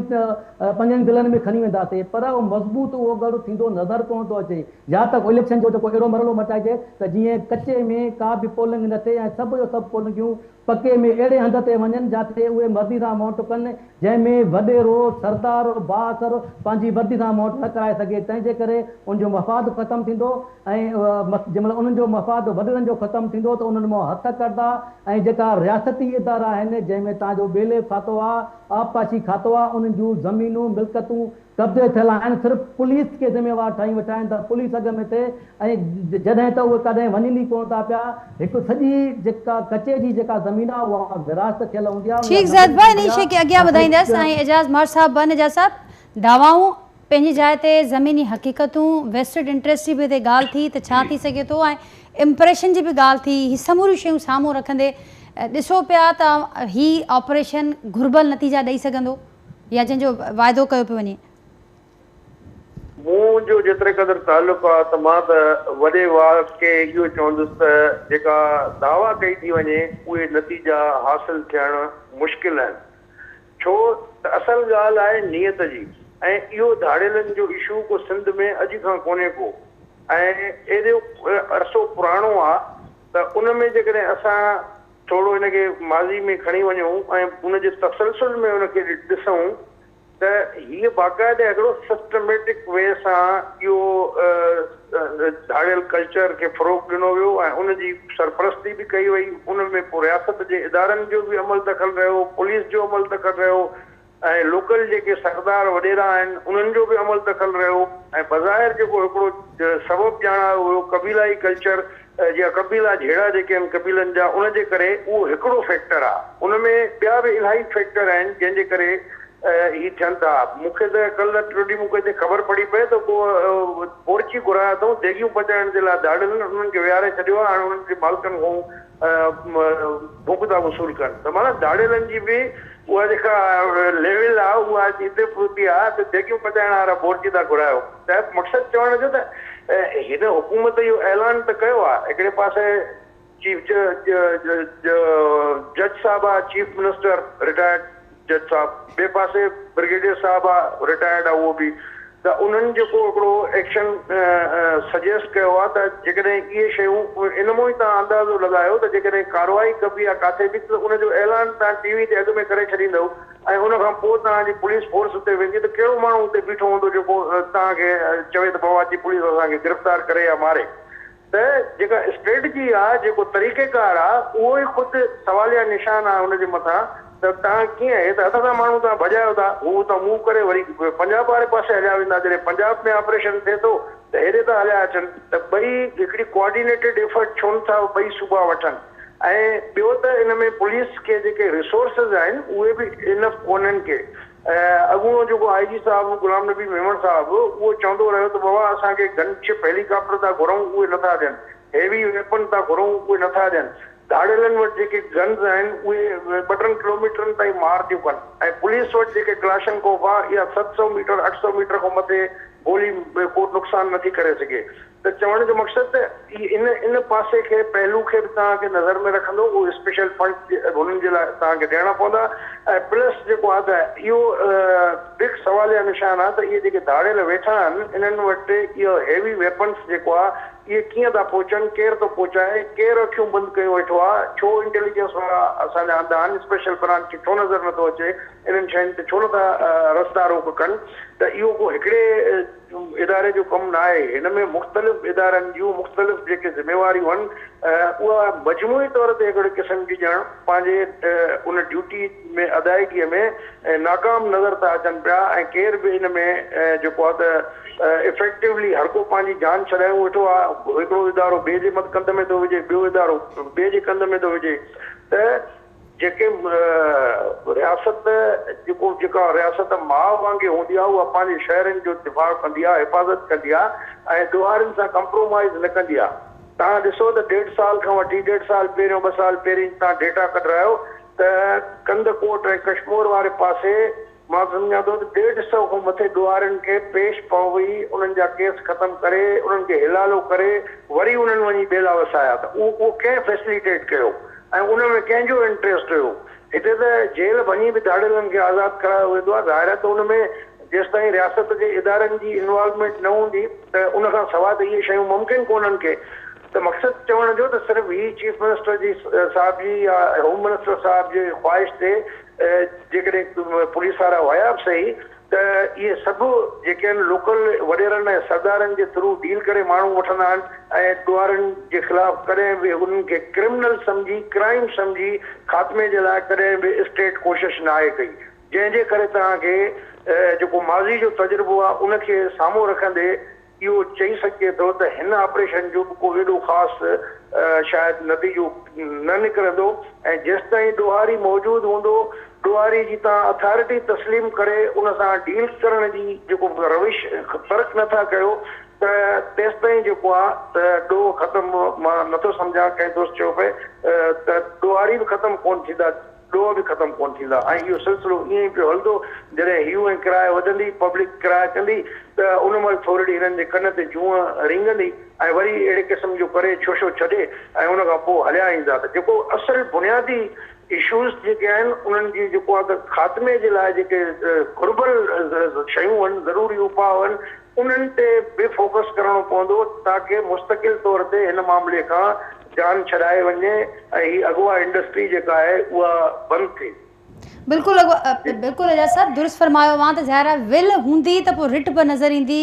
پنجن ضلعن ۾ کڻي وينداسين پر اهو مضبوط اهو ڳڙهه ٿيندو نظر ڪونه ٿو اچي يا ته اليڪشن جو جيڪو اهڙو مرحلو مٽائجي ته جيئن ڪچي ۾ ڪا به پولنگ نه ٿئي ۽ سڀ جو سڀ پولنگيون پڪي ۾ اهڙي هنڌ تي وڃن جاتي اهي مرضي سان ووٽ ڪن جنهن ۾ وڏيرو، سردار، بااثر پنهنجي مرضي سان ووٽ نه ڪرائي سگهي تنهن جي ڪري ان جو مفاد ختم ٿيندو ۽ جنهن مهل انهن جو مفاد وڏيرن جو ختم ٿيندو ته انهن مان هٿ ڪڍندا ۽ جيڪا رياستي ادارا آهن جنهن ۾ توهان جو ٻيلي کاتو آ، آبپاشي کاتو آ انهن جون زمينون ملڪيتون قبضي ٿيل آهن صرف پوليس کي ذميوار ٺاهي ويٺا آهن ته پوليس اڳ ۾ ٿئي ۽ جڏهن ته اهي ڪڏهن وڃن ئي ڪونه ٿا پيا هڪ سڄي جيڪا ڪچي جي جيڪا زمين آهي اها ورهاست ٿيل هوندي آهي ٺيڪ زاهد ڀاء انهي شيء کي اڳيان وڌائيندس ۽ اعجاز مهر صاحب به اعجاز صاحب دعوائون پنهنجي جاء تي زميني حقيقتون ويسٽڊ انٽريسٽ جي به هتي ڳالهه ٿي ته ڇا ٿي سگهي ٿو ۽ امپريشن جي به ڳالهه ٿي هي سموريون شيون سامهون رکندي ڏسو پيا ته هي آپريشن گهربل نتيجا ڏئي سگهندو يا جنهن جو واعدو ڪيو پيو وڃي. منهنجو جيتري قدر تعلق آ ته مان ته وڏي واڪي اهو چوندس ته جيڪا دعويٰ ڪئي ٿي وڃي اهي نتيجا حاصل ٿيڻ مشڪل آهن ڇو ته اصل ڳالهه آهي نيت جي ۽ اهو ڌاڙيلن جو اشو ڪو سنڌ ۾ اڄ کان ڪونهي ڪو ۽ ايڏو عرصو پراڻو آ ته ان ۾ جيڪڏهن اسان ٿورو ان کي ماضي ۾ کڻي وڃون ۽ ان جي تسلسل ۾ ان کي ڏسون ته هيء باقاعده هڪڙو سسٽميٽڪ وي سان اهو ڌاڙيل ڪلچر کي فروغ ڏنو ويو ۽ ان جي سرپرستي به ڪئي وئي. ان ۾ پوء رياست جي ادارن جو به عمل دخل رهيو، پوليس جو عمل دخل رهيو ۽ لوڪل جيڪي سردار وڏيرا آهن انهن جو به عمل دخل رهيو ۽ بظاهر جيڪو هڪڙو سبب ڄاڻايو ويو قبيلائي ڪلچر يا قبيلا جهيڙا جيڪي آهن قبيلن جا ان جي ڪري اهو هڪڙو فيڪٽر آهي، ان ۾ ٻيا به الاهي فيڪٽر آهن جنهن جي ڪري هي ٿين ٿا. مون کي ته ڪلهه ٽيون ڏينهن مون کي هتي خبر پڙي پئي ته ڪو بورچي گهرايا اٿئون ديڳيون پچائڻ جي لاء ڌاڙيلن انهن کي ويهاري ڇڏيو آهي، هاڻي انهن جي مالڪن کان ڀونڪ ٿا وصول ڪن ته معنيٰ ڌاڙيلن جي به اها جيڪا ليول آهي اها اچي هتي پهتي آهي ته ديڳيون پچائڻ وارا بورچي ٿا گهرايو. ته مقصد چوڻ جو ته هن حڪومت اهو اعلان ته ڪيو آهي، هڪڙي پاسي چيف جج صاحب آ چيف منسٽر رٽائرڊ جج صاحب، ٻئي پاسي برگيڊيئر صاحب آ رٽائرڊ آ اهو به، ته انهن جيڪو هڪڙو ايڪشن سجيسٽ ڪيو آ ته جيڪڏهن اهي شيون ان مون ئي توهان اندازو لڳايو ته جيڪڏهن ڪارروائي ڪبي آ ڪاٿي به ته ان جو اعلان توهان ٽي وي تي اڳ ۾ ڪري ڇڏيندؤ ۽ ان کان پوء توهان جي پوليس فورس اتي ويندي ته ڪهڙو ماڻهو اتي بيٺو هوندو جيڪو توهان کي چوي ته بابا اچي پوليس اسان کي گرفتار ڪري يا ماري. ته جيڪا اسٽريٽجي آ، جيڪو طريقيڪار آ، اهو ئي خود سواليا نشان آ ان جي مٿان ته توهان ڪيئن هي ته هٿ سان ماڻهو توهان ڀڄايو ٿا، هو اتان موو ڪري وري پنجاب واري پاسي هليا ويندا، جڏهن پنجاب ۾ آپريشن ٿئي ٿو ته هيڏي ٿا هليا اچن ته ٻئي هڪڙي ڪوآرڊينيٽيڊ ايفرٽ ڇو نه ٿا ٻئي صوبا وٺن ۽ ٻيو ته ان ۾ پوليس کي جيڪي ريسورسز آهن اهي به انف ڪونهن ڪي. اڳوڻو جيڪو آء جي صاحب هو غلام نبي ميمڻ صاحب اهو چوندو رهيو ته بابا اسان کي گن شپ هيلي ڪاپٽر ٿا گهرون اهي نٿا ڏين، هيوي ويپن ٿا گهرون اهي نٿا ڏين، ڌاڙيلن وٽ جيڪي گنز آهن اهي ٻه ٽن ڪلوميٽرن تائين مار ٿيون ڪن ۽ پوليس وٽ جيڪي ڪلاشن ڪوف آهي اها 700 ميٽر 800 ميٽر کان مٿي گولي ڪو نقصان نٿي ڪري سگهي. ته چوڻ جو مقصد ته ان ان پاسي کي پهلو کي به توهان کي نظر ۾ رکندو اهو اسپيشل فنڊ هنن جي لاء توهان کي ڏيڻا پوندا ۽ پلس جيڪو آهي ته اهو بگ سواليا نشان آهي ته اهي جيڪي ڌاڙيل ويٺا آهن انهن وٽ اهو هيوي ويپنس جيڪو آهي اهي ڪيئن ٿا پهچن، ڪير ٿو پهچائي، ڪير اکيون بند ڪيون ويٺو آهي، ڇو انٽيليجنس وارا اسان جا انڌا آهن، اسپيشل برانچ کي ڇو نظر نٿو اچي، انهن شين تي ڇو نٿا رستا روڪ ڪن ته اهو ڪو هڪڙي اداري جو ڪم نه آهي، هن ۾ مختلف ادارن جون مختلف جيڪي ذميواريون آهن اها مجموعي طور تي هڪڙي قسم جي ڄڻ پنهنجي ان ڊيوٽي ۾ ادائيگي ۾ ناڪام نظر ٿا اچن پيا ۽ ڪير به ان ۾ جيڪو آهي ته افيڪٽولي هر ڪو پنهنجي جان ڇڏايون ويٺو آهي، هڪڙو ادارو ٻئي جي مت ڪنڌ ۾ ٿو وجهي، ٻيو ادارو ٻئي جي ڪنڌ ۾ ٿو وجهي ته جيڪي رياست جيڪو جيڪا رياست ماء وانگي هوندي آهي اها پنهنجي شهرين جو دفاع ڪندي آهي، حفاظت ڪندي آهي ۽ ڏوهارين سان ڪمپرومائيز نه ڪندي آهي. توهان ڏسو ته ڏيڍ سال کان وٺي ڏيڍ سال پهريون ٻه سال پهرين توهان ڊيٽا ڪڍرايو ته ڪنڌڪوٽ ۽ ڪشمور واري پاسي مان سمجهان ٿو ته 150 کان مٿي ڏوهارين کي پيش پوي انهن جا ڪيس ختم ڪري انهن کي حلالو ڪري وري انهن وڃي ٻيلا وسايا ته اهو اهو ڪنهن فيسليٽيٽ ڪيو ۽ ان ۾ ڪنهن جو انٽريسٽ هيو؟ هتي ته جيل ڀڃي به ڌاڙيلن کي آزاد ڪرايو ويندو آهي ظاهر آهي ته ان ۾ جيستائين رياست جي ادارن جي انوالومينٽ نه هوندي ته ان کان سواء ته اهي شيون ممڪن ڪونهن ڪي ته مقصد چوڻ جو ته صرف هي چيف منسٽر جي صاحب جي يا هوم منسٽر صاحب جي خواهش تي جيڪڏهن پوليس وارا هيا به سهي ته اهي سڀ جيڪي آهن لوڪل وڏيرن ۽ سردارن جي ٿرو ڊيل ڪري ماڻهو وٺندا آهن ۽ ڏوهارين جي خلاف ڪڏهن به انهن کي ڪرمنل سمجهي ڪرائيم سمجهي خاتمي جي لاء ڪڏهن به اسٽيٽ ڪوشش ناهي ڪئي جنهن جي ڪري توهان کي جيڪو ماضي جو تجربو آهي ان کي سامهون رکندي اهو چئي سگهجي ٿو ته هن آپريشن جو به ڪو ايڏو خاص شايد نتيجو نه نڪرندو ۽ جيستائين ڏوهاري موجود هوندو، ڏوهاري جي توهان اٿارٽي تسليم ڪري ان سان ڊيل ڪرڻ جي جيڪو روش ترڪ نه ٿا ڪيو ته تيستائين جيڪو آ ته ڏوهه ختم مان نه ٿو سمجهان، ڪنهن دوست چيو پئي ته ڏوهاري به ختم ڪونه ٿيندا. ڏوهه به ختم ڪونه ٿيندا ۽ اهو سلسلو ائين ئي پيو هلندو، جڏهن هيو ۽ ڪراء وڌندي، پبلڪ ڪراء ڪندي ته ان مهل ٿورڙي هنن جي ڪن تي جونء رينگندي ۽ وري اهڙي قسم جو ڪري ڇوشو ڇڏي ۽ ان کان پوء هليا ايندا ته جيڪو اصل بنيادي اشوز جيڪي آهن انهن جي جيڪو آهي ته خاتمي جي لاء جيڪي گهربل شيون آهن، ضروري اپاء آهن انهن تي به فوڪس ڪرڻو پوندو تاڪه مستقل طور تي هن معاملي کان جان ڇڏائي وڃي ۽ هي اغوا انڊسٽري جيڪا آهي اها بند ٿئي. بلڪل بلڪل اعجاز صاحب درست فرمايو اوهان ته ظاهر آهي ول هوندي ته پوء رٽ به نظر ايندي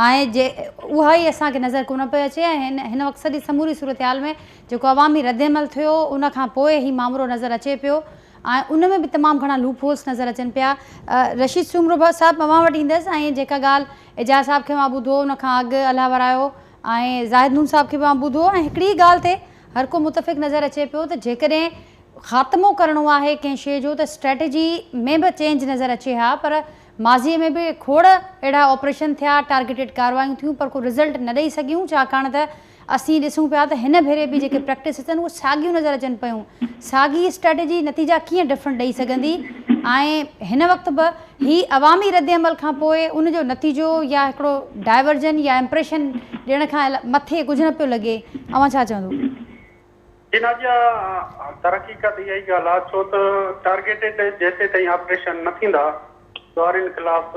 ۽ جي اها ئي اسان کي نظر ڪونه پئي اچي ۽ هن هن وقت سڄي سموري صورتحال ۾ جيڪو عوامي ردعمل ٿيو ان کان پوء هي مامرو نظر اچي پيو ۽ ان ۾ به تمام گهڻا لوپ هولس نظر اچن پيا. رشيد سومرو صاحب اوهان وٽ ايندس ۽ جيڪا ڳالهه اعجاز صاحب کي مان ٻڌو ان کان اڳ الله ورايو ۽ زاهد نون صاحب کي به مان ٻڌو ۽ هڪڙي ڳالهه تي هر ڪو متفق نظر اچي پيو ته جيڪڏهن خاتمو ڪرڻو آهي ڪنهن شيء جو ته اسٽريٽجي ۾ به چينج نظر اچي ها پر ماضي ۾ به کوڙ اهڙا آپريشن ٿيا، ٽارگيٽيڊ ڪارروايون ٿيون پر ڪو رزلٽ نه ڏئي سگهيون ڇاڪاڻ ته اسين ڏسون پيا ته هن ڀيري به جيڪي پريڪٽسز آهن اهي ساڳيون نظر اچن پيون، ساڳي اسٽريٽجي نتيجا ڪيئن ڊفرنٽ ڏئي سگهندي ۽ هن وقت به هي عوامي ردعمل کان پوء ان جو نتيجو يا هڪڙو ڊائيورجن يا امپريشن ڏيڻ کان مٿي ڪجهه نه پيو لڳي، اوهان ڇا چوندو؟ جي نازيه درحقيقت اها ئي ڳالهه آهي ڇو ته ٽارگيٽيڊ جيسيتائين آپريشن نه ٿيندا ڏوهارين خلاف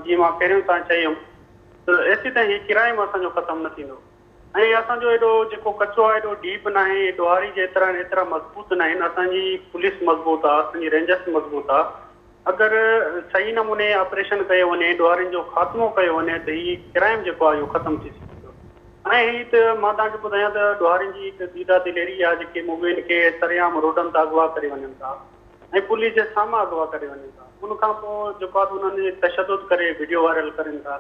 جيئن مان پهريون تان چئي هيم ته ايسيتائين هي ڪرائيم اسان جو ختم نه ٿيندو ۽ اسان جو ايڏو جيڪو ڪچو آهي ايڏو ڊيپ ناهي ڏوهاري جيترا ايترا مضبوط ناهن اسان جي پوليس مضبوط آهي اسان جي رينجرس مضبوط آهي اگر صحيح نموني آپريشن ڪيو وڃي ڏوهارين جو خاتمو ڪيو وڃي ته هي ڪرائيم جيڪو آهي اهو ختم ٿي سگهي ٿو ۽ هي ته مان توهان کي ٻڌايان ته ڏوهارين جي هڪ ديده دليري آهي جيڪي مغوين کي سرعام روڊن تان اغوا ڪري وڃن ٿا ۽ پوليس جي سامهون اغوا ڪري وڃن ٿا ان کان پوء جيڪو آهي انهن جي تشدد ڪري وڊيو وائرل ڪرين ٿا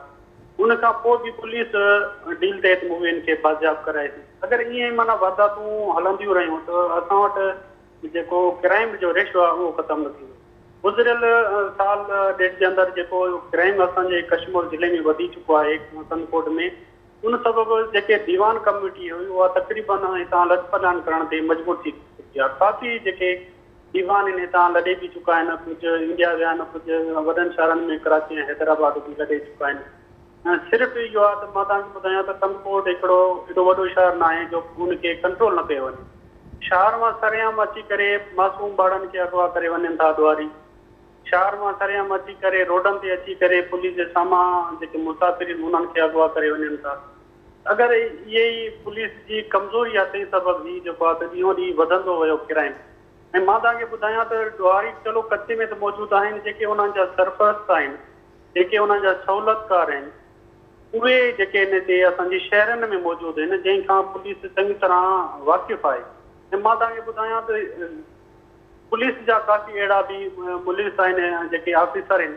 ان کان پوء به پوليس ڊيل تحت مغوين کي بازياب ڪرائي ٿي اگر ائين معنيٰ وارداتون هلنديون رهيون ته اسان وٽ جيڪو ڪرائيم جو ريشو آهي اهو ختم نه ٿيندو. گذريل سال ڏيڍ جي اندر جيڪو ڪرائيم اسان جي ڪشمور ضلعي ۾ وڌي چڪو آهي ڪنڌڪوٽ ۾ ان سبب جيڪي ديوان ڪميونٽي هئي اها تقريبن هتان لڏپلاڻ ڪرڻ تي مجبور ٿي چڪي آهي. ڪافي جيڪي ديوان آهن هتان لڏي به چڪا آهن ڪجهه انڊيا ويا آهن ڪجهه وڏن شهرن ۾ ڪراچي ۽ حيدرآباد به لڏي چڪا آهن. ۽ صرف اهو آهي ته مان توهان کي ٻڌايان ته ڪنڌڪوٽ هڪڙو ايڏو وڏو شهر ناهي جو ان کي ڪنٽرول نه ڪيو وڃي. شهر مان سرعام اچي ڪري معصوم ٻارڙن کي اغوا ڪري وڃن ٿا ڏوهاري. شهر مان سرعام اچي ڪري روڊن تي اچي ڪري پوليس جي سامهان جيڪي مسافر آهن انهن کي اغوا ڪري وڃن ٿا. اگر اهي ئي پوليس جي ڪمزوري آهي تنهن سبب هي جيڪو آهي ته ڏينهون ڏينهن وڌندو ويو ڪرائيم ۽ مان توهان کي ٻڌايان ته ڏوهاري چلو ڪچي ۾ ته موجود آهن جيڪي انهن جا سرپرست آهن جيڪي انهن جا سهولتڪار آهن، اهي جيڪي ان هتي اسان جي شهرن ۾ موجود آهن، جنهن کان پوليس چڱي طرح واقف آهي ۽ مان توهان کي ٻڌايان ته پوليس جا ڪافي اهڙا به ملوث آهن ۽ جيڪي آفيسر آهن،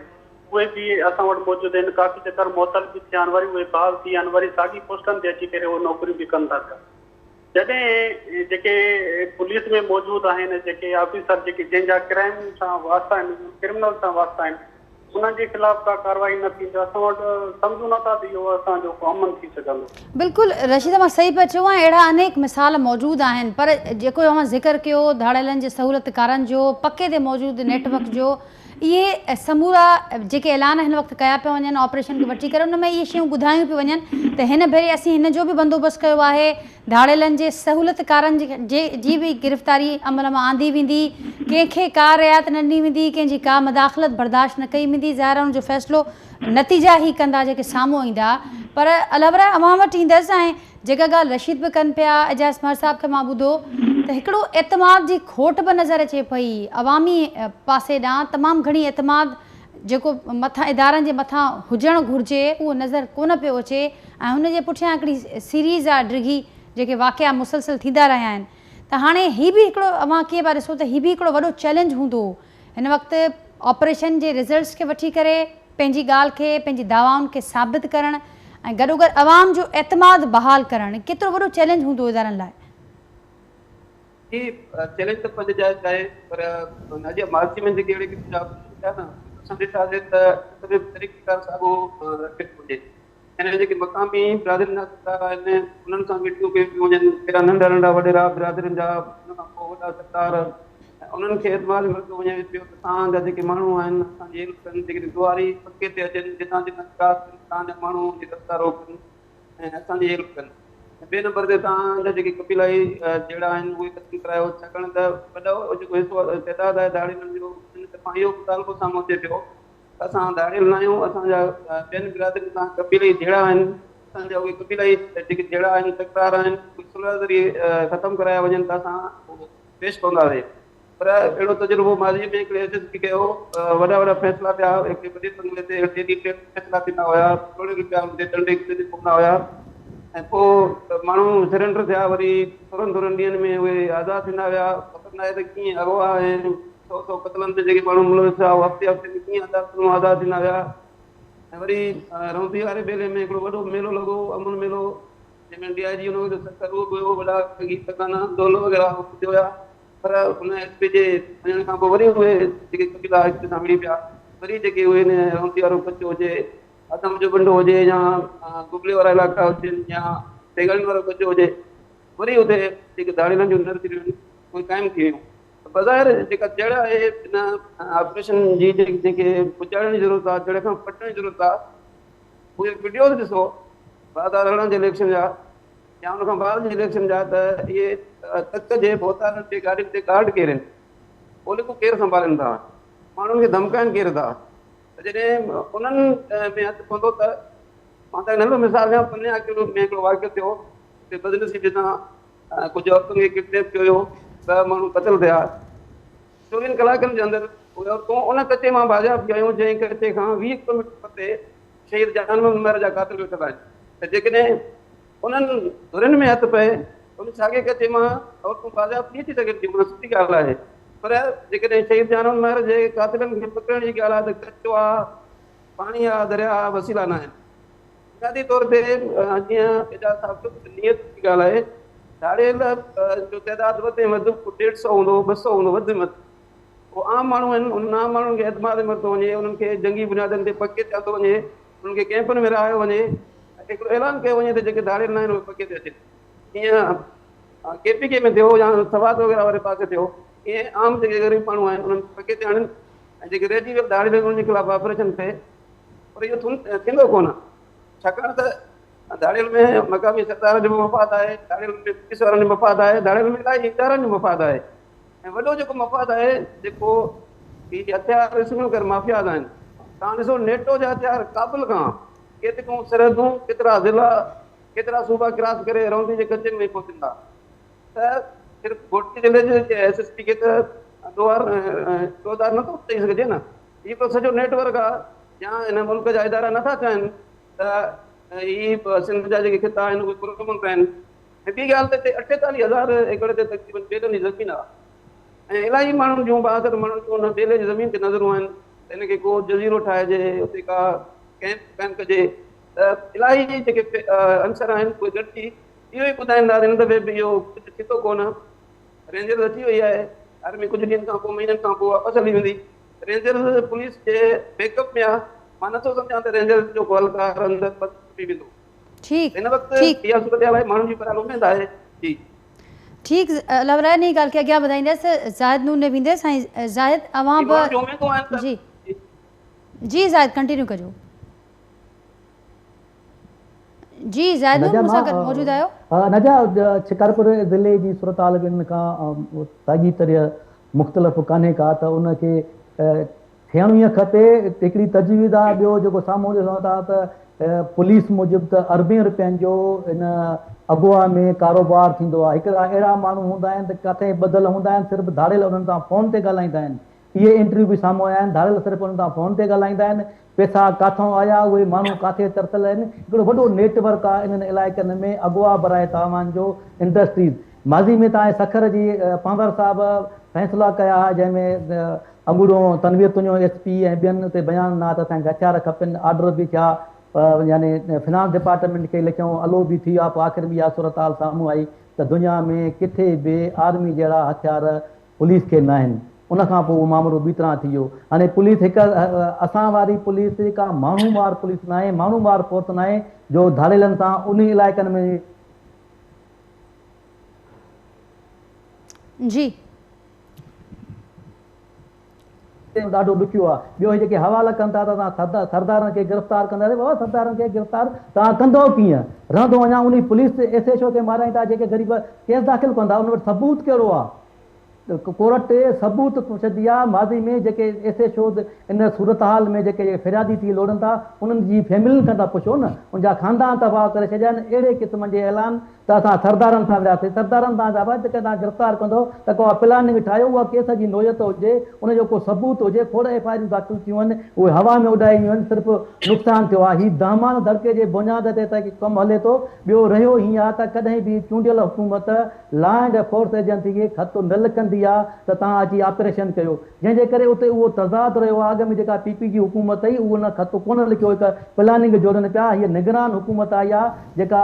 اهي به اسان وٽ موجود آهن، ڪافي چڪر معطل به ٿيا آهن، وري اهي بحال ٿي ويا آهن، وري ساڳي پوسٽن تي اچي ڪري اهي نوڪريون به ڪن ٿا پيا. جڏهن جيڪي پوليس ۾ موجود آهن، جيڪي آفيسر جيڪي جنهن جا ڪرائيم سان واسطا آهن، ڪرمنل سان واسطا آهن، انهن جي خلاف ڪا ڪارروائي نه ٿي ته اسان وٽ سمجهون نه ٿا ته اهو اسان جو ڪو امن ٿي سگهندو. بلڪل رشيد اوهان صحيح پيا چئو ۽ اهڙا انيڪ مثال موجود آهن پر جيڪو اوهان ذڪر ڪيو ڌاڙيلن جي سهولتڪارن جو پڪي تي موجود نيٽ ورڪ جو اهي سمورا جيڪي اعلان هن وقت ڪيا پيا وڃن آپريشن کي وٺي ڪري ان ۾ اهي شيون ٻڌايون پيون وڃن ته هن ڀيري اسين هن جو به بندوبست ڪيو آهي ڌاڙيلن جي سهولتڪارن جي جي به گرفتاري عمل مان آندي ويندي ڪنهن کي ڪا رعايت نه ڏني ويندي ڪنهن جي ڪا مداخلت برداشت نه ڪئي ويندي ظاهر آهي ان جو فيصلو نتيجا هي ڪندا جيڪي سامهون ايندا پر الهورا اوهان وٽ ايندس ۽ جيڪا ڳالهه رشيد به ڪن پيا، اعجاز مهر صاحب کي مان ٻڌو ته هڪڙو اعتماد جي کوٽ به نظر اچي پئي، عوامي پاسي ڏانهن تمام گهڻي اعتماد جيڪو مٿان ادارن جي مٿان هجڻ گهرجي اهو نظر ڪونه پيو اچي ۽ ان جي پٺيان هڪڙي سيريز آ ڊگهي جيڪي واقعا مسلسل ٿيندا رهيا آهن ته هاڻي هي به هڪڙو اوهان ڪيئن پيا ڏسو ته هي به هڪڙو وڏو چئلينج هوندو هن وقت آپريشن جي رزلٽس کي وٺي ڪري پنهنجي ڳالهه کي پنهنجي دعوائن کي ثابت ڪرڻ ۽ گڏوگڏ عوام جو اعتماد بحال ڪرڻ ڪيترو وڏو چئلينج هوندو ادارن لاء؟ هي چئلينج ته پنهنجي جاء تي آهي پر نازيه ماضي ۾ جيڪي اهڙي قسم جا آپريشن ٿيا نه اسان ڏٺاسين ته سڀ طريقيڪار ساڳو رکيو وڃي. يعني جيڪي مقامي برادرين جا سردار آهن انهن سان ميٽنگون ڪيون پيون وڃن، ڪهڙا ننڍا ننڍا وڏيرا برادرين جا ان کان پوء وڏا سردار ۽ انهن کي اعتماد ۾ ورتو وڃي پيو ته توهان جا جيڪي ماڻهو آهن اسان جي هيلپ ڪن، جيڪڏهن ڏوهاري پڪي تي اچن جتان جتان ڪراس ڪن توهان جا ماڻهو جي رستا روڪن ۽ اسان جي هيلپ ڪن ۽ ٻئي نمبر تي توهان جا جيڪي قبيلائي جهيڙا آهن اهي ختم ڪرايو ڇاڪاڻ ته وڏو جيڪو حصو تعداد آهي ڌاڙيلن جو ان طرفان اهو مطالبو سامهون اچي پيو اسان ڌاڙيل ناهيون، اسان جا ٻين برادرين سان قبيلائي جهيڙا آهن، اسان جا اهي قبيلائي جيڪي جهيڙا آهن، تڪرار آهن، اهي صلح ذريعي ختم ڪرايا وڃن ته اسان پيش پونداسين. پر اهڙو تجربو ماضي ۾ هڪڙي ايس ايس پي ڪيو، وڏا وڏا فيصلا ٿيا، هڪڙي وڏي بنگلي تي ڊيلي فيصلا ٿيندا هيا، ڪروڙين روپيا ان تي ڏنڊ هڪ ٻئي تي پوندا هيا ۽ پوء ماڻهو سرينڊر ٿيا، وري ٿورن ٿورن ڏينهن ۾ اهي آزاد ٿيندا ويا. خبر ناهي ته ڪيئن اغوا ۽ سو سو قتلن تي جيڪي ماڻهو ملوث ٿيا اهي هفتي هفتي ۾ ڪيئن عدالتن مان آزاد ٿيندا ويا. ۽ وري رونتي واري ٻيلي ۾ هڪڙو وڏو ميلو لڳو، امن ميلو، جنهن ۾ ڊي I جي ان وقت سکر اهو به هيو، وڏا گيت گانا ڍول وغيره ٻڌيو ويا. پر ان ايس پي جي وڃڻ کان پوء وري اهي جيڪي قبيلا هڪ ٻئي سان وڙهي پيا. وري جيڪي اهي ان رونتي وارو ڪچو هجي، آدم جو ٻنڊو هجي يا گبلي وارا علائقا هجن يا سيگاڻين وارو ڪچو هجي، وري اتي جيڪي ڌاڙيلن جون نرسريون آهن اهي قائم ٿي ويون. بظاهر جيڪا جڙ آهي ان آپريشن جي جنهن کي پچائڻ جي ضرورت آهي، جڙ کان پٽڻ جي ضرورت آهي، اهي وڊيوز ڏسو 2018 جي اليڪشن جا يا ان کان بعد جي اليڪشن جا ته اهي تڪ جي ڀوتارن جي گاڏين تي گارڊ ڪير آهن، پوليڪون ڪير سنڀالين ٿا، ماڻهن کي ڌمڪائن ڪير ٿا. ته جڏهن انهن ۾ هٿ پوندو ته مان توهان کي ننڍڙو مثال ڏيان، پني عاقل ۾ هڪڙو واقعو ٿيو، اتي بدنصيبي سان ڪجهه عورتن کي ڪڊنيپ ڪيو ويو، 10 ماڻهو قتل ٿيا. 24 ڪلاڪن جي اندر اهي عورتون ان ڪچي مان بازياب ٿي آيون جنهن ڪچي کان 20 ڪلوميٽر پرتي شهيد جان محمد مهر جا قاتل ويٺل آهن ته جيڪڏهن انهن ڌرين ۾ هٿ پئي ته ان ساڳئي ڪچي مان عورتون بازياب ٿي اچي سگهن ٿيون، معنيٰ سٺي ڳالهه آهي پر جيڪڏهن شهيد جان محمد مهر جي قاتلن کي پڪڙڻ جي ڳالهه آهي ته ڪچو آهي، پاڻي آهي، درياء آهي، وسيلا ناهن. بنيادي طور تي جيئن اعجاز صاحب چيو ته نيت جي ڳالهه آهي، ڌاڙيل جو تعداد وڌ ۾ وڌ ڏيڍ سئو هوندو، 200 هوندو وڌ ۾ وڌ. اهي عام ماڻهو آهن، انهن عام ماڻهن کي اعتماد ۾ ورتو وڃي، انهن کي جنگي بنيادن تي پڪي تي آندو وڃي، انهن کي ڪئمپن ۾ رهايو وڃي ۽ هڪڙو اعلان ڪيو وڃي ته جيڪي ڌاڙيل ناهن اهي پڪي تي اچن. جيئن ڪي پي ڪي ۾ ٿيو يا سوات وغيره واري پاسي ٿيو، ايئن عام جيڪي غريب ماڻهو آهن انهن کي پڪي تي آڻين ۽ جيڪي رهجي ويل ڌاڙيل آهن انهن جي خلاف آپريشن ٿئي. پر اهو ٿيندو ڪونه، ڇاڪاڻ ته ڌاڙيل ۾ مقامي سردارن جو به مفاد آهي، ڌاڙيل ۾ پوليس وارن جو مفاد آهي، ڌاڙيل ۾ الاهي ادارن جو مفاد آهي ۽ وڏو جيڪو مفاد آهي جيڪو هي هٿيار اسمگل مافياز آهن. توهان ڏسو نيٽو جا هٿيار ڪابل کان ڪيتريون سرحدون، ڪيترا ضلعا، ڪيترا صوبا ڪراس ڪري رونتي جي ڪچي ۾ پهچن ٿا ته صرف گهوٽڪي ضلعي جي ايس ايس پي کي ته ڏوهدار نٿو چئي سگهجي نه. هي ته سڄو نيٽ ورڪ آ يا هن ملڪ جا ادارا نٿا چاهين ته هي سنڌ جا جيڪي خطا آهن اهي پرامن رهن ۽ ٻي ڳالهه ته هتي 48 هزار ايڪڙ تي تقريبن ٻيلن جي زمين آ ۽ الاهي ماڻهن جون بااثر ماڻهن جون ان ٻيلي جي زمين تي نظرون آهن ته ان کي ڪو جزيرو ٺاهجي اتي ڪا ڪئمپ قائم ڪجي ته الاهي جيڪي عنصر آهن اهي گڏجي اهو ئي ٻڌائين ٿا ته هن دفعي به اهو ڪجهه ٿيندو ڪونه. رينجرز اچي وئي آهي، آرمي ڪجهه ڏينهن کان پوء مهينن کان پوء واپس هلي ويندي. رينجرز پوليس جي بيڪ اپ ۾ آهي، مان نٿو سمجهان ته رينجرز جو ڪو اهلڪار اندر بند ٿي ويندو. ٺيڪ هن وقت ٺيڪ. اها صورتحال آهي، ماڻهن جي بهرحال اميد آهي. جي. ٺيڪ الله ورائي انهي ڳالهه کي اڳيان وڌائيندس زاهد نور ڏي ويندس ۽ زاهد اوهان جي به ماڻهن جون اميدون آهن ته جي جي زاهد ڪنٽينيو ڪجو. جي زاهد نور نجا مون سان گڏ مان موجود آهيو. نجا شڪارپور ضلعي جي صورتحال به ان کان ساڳي طرح مختلف ڪانهي ڪا ته ان کي ٿيڻ ائين کپي هڪڙي تجويز آهي ٻيو جيڪو سامهون ڏسون ٿا ته پوليس موجب ته اربين روپين جو ان اغوا ۾ ڪاروبار ٿيندو آهي هڪڙا اهڙا ماڻهو هوندا آهن ته ڪاٿي ٻڌل هوندا آهن صرف ڌاڙيل انهن سان فون تي ڳالهائيندا آهن اهي انٽرويو به سامهون آيا آهن، ڌاڙيل صرف انهن سان فون تي ڳالهائيندا آهن، پئسا ڪاٿئون آيا، اهي ماڻهو ڪاٿي ترسيل آهن، هڪڙو وڏو نيٽ ورڪ آهي انهن علائقن ۾ اغوا برائي تاوان جو انڊسٽريز ماضي ۾ تان سکر جي پنهور صاحب فيصلا ڪيا ها جنهن ۾ اڳوڻو تنوير تنيو ايس پي ۽ ٻين اتي بيان ڏنا ته اسان کي هٿيار کپن آرڊر به ٿيا يعني فنانس ڊپارٽمينٽ کي لکيائون الو به ٿي ويا پوء آخر ۾ اها صورتحال سامهون آئي ته دنيا ۾ ڪٿي به آرمي جهڙا هٿيار پوليس کي ناهن ان کان پوء اهو مامرو ٻي طرح ٿي ويو هاڻي پوليس هڪ اسان واري پوليس ڪا ماڻهو مار پوليس ناهي ماڻهو مار فورس ناهي جو ڌاڙيلن سان انهي علائقن ۾. جي. ڏاڍو ڏکيو آهي ٻيو هي جيڪي حوالا ڪن ٿا ته اسان سردارن کي گرفتار ڪنداسين بابا سردارن کي گرفتار توهان ڪندؤ ڪيئن رهندو اڃا انهي پوليس ايس ايڇ او کي مارائين ٿا جيڪي غريب ڪيس داخل ڪن ٿا ان وٽ ثبوت ڪهڙو آهي ڪورٽ ثبوت پڇندي آهي ماضي ۾ جيڪي ايس ايڇ اوز ان صورتحال ۾ جيڪي فريادي ٿي لوڙن ٿا انهن جي فيملين کان ٿا پڇو نه ان جا خاندان تباهه ڪري ڇڏيا آهن اهڙي قسم جي اعلان ته اسان سردارن سان وڙهياسين، سردارن سان ڇا ڀاء جيڪڏهن توهان گرفتار ڪندؤ ته ڪا پلاننگ ٺاهيو، اها ڪيس جي نوعيت هجي، ان جو ڪو ثبوت هجي، کوڙ ايف I آرون داخل ٿيون آهن، اهي هوا ۾ اڏائي ويون آهن، صرف نقصان ٿيو آهي، هي دهمان دڙڪي جي بنياد تي ته ڪم هلي ٿو، ٻيو رهيو هيئن آهي ته ڪڏهن به چونڊيل حڪومت لا اينڊ فورس ايجنسي کي خط نه لکندي آهي ته توهان اچي آپريشن ڪيو، جنهن جي ڪري اتي اهو تضاد رهيو آهي، اڳ ۾ جيڪا پي پي جي حڪومت هئي اهو ان خط ڪونه لکيو هڪ پلاننگ جوڙين پيا، هيء نگران حڪومت آئي آهي جيڪا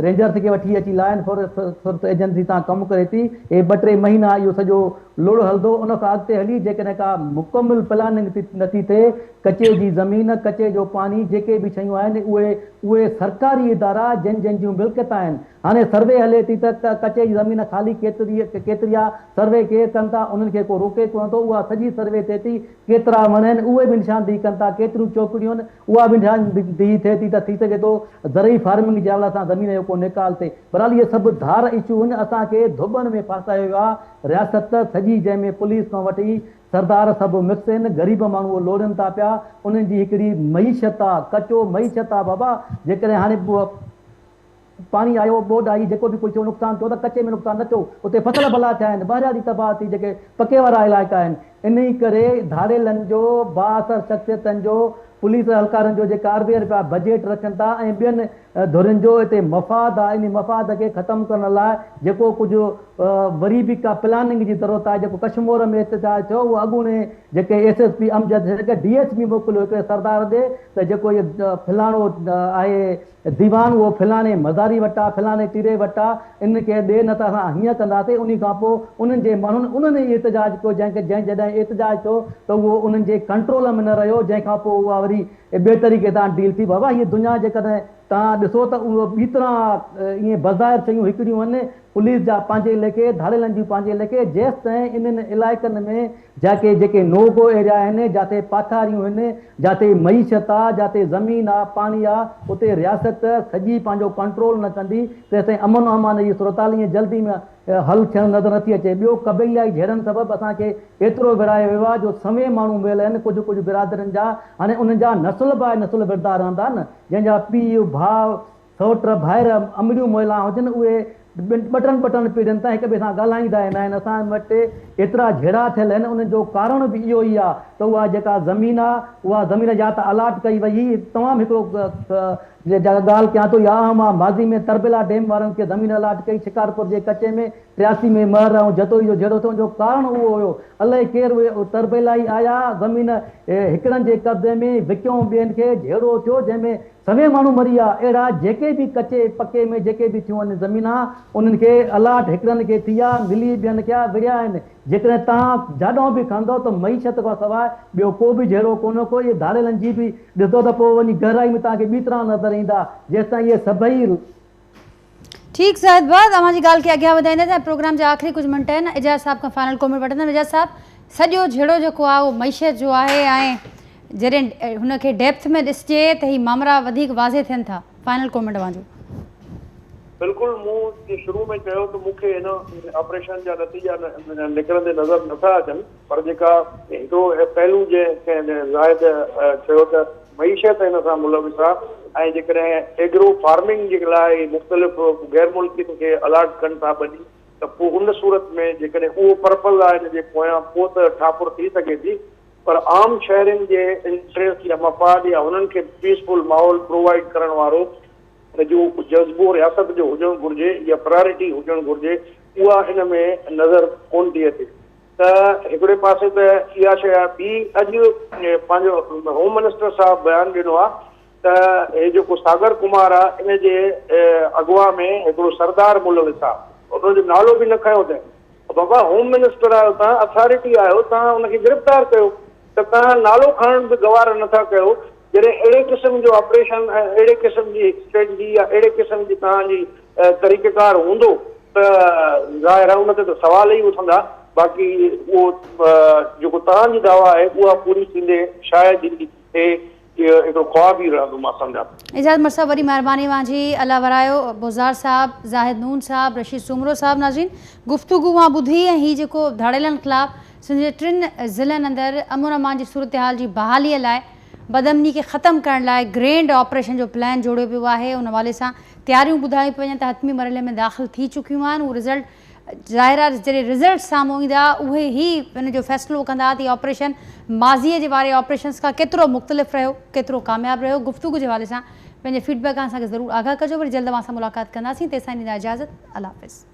رينجرز کي وٺي اچي لا اينڊ فورس ايجنسي سان ڪم ڪري ٿي، هي ٻه ٽي مهينا اهو سڄو لڙ هلندو، ان کان اڳتي هلي جيڪڏهن ڪا مڪمل پلاننگ نٿي ٿئي، ڪچي جي زمين، ڪچي جو پاڻي جيڪي به شيون آهن اهي اهي سرڪاري ادارا جن جن جون ملڪيت آهن، هاڻي سروي هلي ٿي ته ڪچي جي زمين خالي ڪيتري ڪيتري آ، سروي ڪير ڪن ٿا، انهن کي ڪو روڪي ڪونه ٿو، اها سڄي سروي ٿئي ٿي، ڪيترا وڻ آهن اهي به نشاندهي ڪن ٿا، ڪيتريون چوڪڙيون آهن اها به نشاندهي ٿئي ٿي ته ٿي سگهي ٿو زرعي فارمنگ جي حوالي سان زمين جو ڪو نيڪال ٿئي. بهرحال اهي سڀ ڌار اشو آهن، اسان کي ڌوٻڻ ۾ ڦاسايو ويو آ، رياست سڄي جنهن ۾ پوليس کان وٺي سردار سڀ مڪس آهن، غريب ماڻهو لوڙين ٿا پيا، انهن جي هڪڙي معيشت آ، ڪچو معيشت آ بابا، جيڪڏهن هاڻي پاڻي آيو، ٻوڏ آئي، جيڪو به ڪجهه ٿيو نقصان ٿيو ته ڪچي ۾ نقصان نه ٿيو، اتي فصل ڀلا ٿيا آهن، ٻهراڙي تباهه ٿي جيڪي پڪي وارا علائقا آهن، انهي ڪري ڌاڙيلن جو، بااثر شخصيتن جو، پوليس اهلڪارن جو جيڪا اربين رپيا بجيٽ رکن ٿا ۽ ٻين ڌرين جو اتي مفاد آهي، انهي مفاد کي ختم ڪرڻ لاء جيڪو ڪجهه وري به ڪا پلاننگ جي ضرورت آهي، جيڪو ڪشمور ۾ احتجاج ٿيو اهو اڳوڻي جيڪي S S P Amjad Shaikh D S P موڪليو هڪڙي سردار ڏي ته جيڪو هي فلاڻو آهي ديوان اهو فلاڻي مزاري وٽ آ، فلاڻي ٽيري وٽ آ، ان کي ڏي نه ته اسان هيئن ڪنداسين، انهي کان پوء انهن جي ماڻهن انهن ئي احتجاج ڪيو، جنهن کي جنهن جڏهن احتجاج ٿيو ته اهو انهن جي ڪنٽرول ۾ نه رهيو، جنهن کان پوء اها وري ٻئي طريقي سان ڊيل ٿي. بابا هيء دنيا جيڪڏهن توهان ڏسو ته اهو ٻي طرح ائين بظاهر شيون هڪڙيون آهن، پوليس جا پنهنجي ليکي، ڌاڙيلن جون پنهنجي ليکي، جيستائين انهن علائقن ۾ جاڪي جيڪي نو گو ايريا آهن، جاتي پاٿاريون هن، جاتي معيشت آ، جاتي زمين آ، پاڻي آ، اتي رياست سڄي پنهنجو ڪنٽرول نه ڪندي، تيستائين امن و امان جي صورتحال ائين جلدي ۾ حل ٿيڻ نظر نٿي اچي. ٻيو قبيلائي جهيڙن سبب اسان کي ايترو ورهايو ويو آ جو سوين ماڻهو مئل آهن، ڪجهه ڪجهه برادرين جا، هاڻي انهن جا نسل به نسل وردا رهندا نه، جنهن جا پيء، ڀاء، سئوٽ، ڀائر، امڙيون مئلا هجن، اهي ٻه ٽن ٻه ٽن پيڙهين تائين هڪ ٻئي سان ڳالهائيندا ئي ناهن. اسان وٽ ايترا جهيڙا ٿيل آهن، انهن جو ڪارڻ به اهو ئي آهي ته اها جيڪا زمين آهي، اها زمين يا ته الاٽ ڪئي وئي هئي، تمام هڪڙو جيڪا ڳالهه ڪيان ٿو اها اهم آهي، ماضي ۾ تربيلا ڊيم وارن کي زمين الاٽ ڪئي، شڪارپور جي ڪچي ۾ 83 ۾ مهر ۽ جتوئي جو جهيڙو ٿيو، ان جو ڪارڻ اهو هيو، الائي ڪير اهي تربيلائي آيا، زمين هڪڙن جي قبضي ۾ وڪيون ٻين کي، جهيڙو ٿيو، جنهن ۾ سوين ماڻهو مري ويا، اهڙا جيڪي به ڪچي پڪي ۾ جيڪي به ٿيون آهن زمينا انهن کي الاٽ هڪڙن کي ٿي آ، ملي ٻين کي آ، وڙهيا آهن، جيڪڏهن توهان جاڏهون به کڻندؤ ته معيشت کان سواء ٻيو ڪو به جهيڙو ڪونه ڪو، اهي ڌاڙيلن جي به ڏسندؤ ته پوء وڃي گهرائي ۾ توهان کي ٻي طرح نظر ايندا، جيستائين اهي سڀئي. ٺيڪ زاهد باد اوهان جي ڳالهه کي اڳيان وڌائينداسين ۽ پروگرام جا آخري ڪجهه منٽ آهن اعجاز صاحب کان فائنل ڪامينٽ وٺندم اعجاز صاحب سڄو جهيڙو جيڪو آهي اهو معيشت جو آهي ۽ جڏهن هن کي ڊيپٿ ۾ ڏسجي ته هي مامرا وڌيڪ واضح ٿين ٿا. فائنل ڪامينٽ اوهان جو. بلڪل مون جيئن شروع ۾ چيو ته مون کي هن آپريشن جا نتيجا نڪرندي نظر نٿا اچن پر جيڪا هڪڙو پهلو جنهن زاهد چيو ته معيشت هن سان ملوث آ ۽ جيڪڏهن ايگرو فارمنگ جي لاء مختلف غير ملڪين کي الاٽ ڪن ٿا ٻني ته پوء ان صورت ۾ جيڪڏهن اهو پرپز آ هن جي پويان پوء ته ٺاپر ٿي سگهي ٿي پر عام شهرين جي انٽريسٽ يا مفاد يا هنن کي پيسفل ماحول پرووائيڊ ڪرڻ وارو جو جذبو رياست جو هجڻ گهرجي يا پرائرٽي هجڻ گهرجي اها ان ۾ نظر ڪونه ٿي اچي ته هڪڙي پاسي ته اها شيء آهي ٻي اڄ پنهنجو هوم منسٽر صاحب بيان ڏنو آهي ته هي جيڪو ساگر ڪمار آهي ان جي اغوا ۾ هڪڙو سردار ملوث آهي ان جو نالو به نه کنيو اٿئي بابا هوم منسٽر آهيو توهان اٿارٽي آهيو توهان ان کي گرفتار ڪيو ته توهان نالو کڻڻ به گوارا نه ٿا ڪيو جڏهن اهڙي قسم جو آپريشن ۽ اهڙي قسم جي اسٽريٽجي يا اهڙي قسم جي توهان جي طريقيڪار هوندو ته ظاهر آهي ان تي ته سوال ئي اٿندا باقي اهو جيڪو توهان جي دعويٰ آهي اها پوري ٿيندي شايد ئي ٿئي اهو هڪڙو خواب ئي رهندو مان سمجهان ٿو. اعجاز مھر صاحب وڏي مھرباني اوھان جي الله ورايو بوزدار صاحب زاھد نون صاحب رشيد سومرو صاحب ناظرين گفتگو اوھان ٻڌي ۽ ھي جيڪو ڌاڙيلن خلاف سنڌ جي ٽن ضلعن اندر امن امان جي صورتحال جي بحالي لاء بدامني کي ختم ڪرڻ لاء گرينڊ آپريشن جو پلان جوڙيو ويو آهي. ان حوالي سان تياريون ٻڌايون پيون وڃن ته حتمي مرحلي ۾ داخل ٿي چڪيون آهن. اهو رزلٽ ظاهر آهي جڏهن رزلٽ سامهون ايندا اهي ئي ان جو فيصلو ڪندا ته هي آپريشن ماضيء جي واري آپريشنز کان ڪيترو مختلف رهيو، ڪيترو ڪامياب رهيو. گفتگو جي حوالي سان پنهنجي فيڊ بيڪ کان اسان کي ضرور آگاهه ڪجو. وري جلد اوهان سان ملاقات ڪنداسين، تيستائين ڏيندا اجازت. الله حافظ.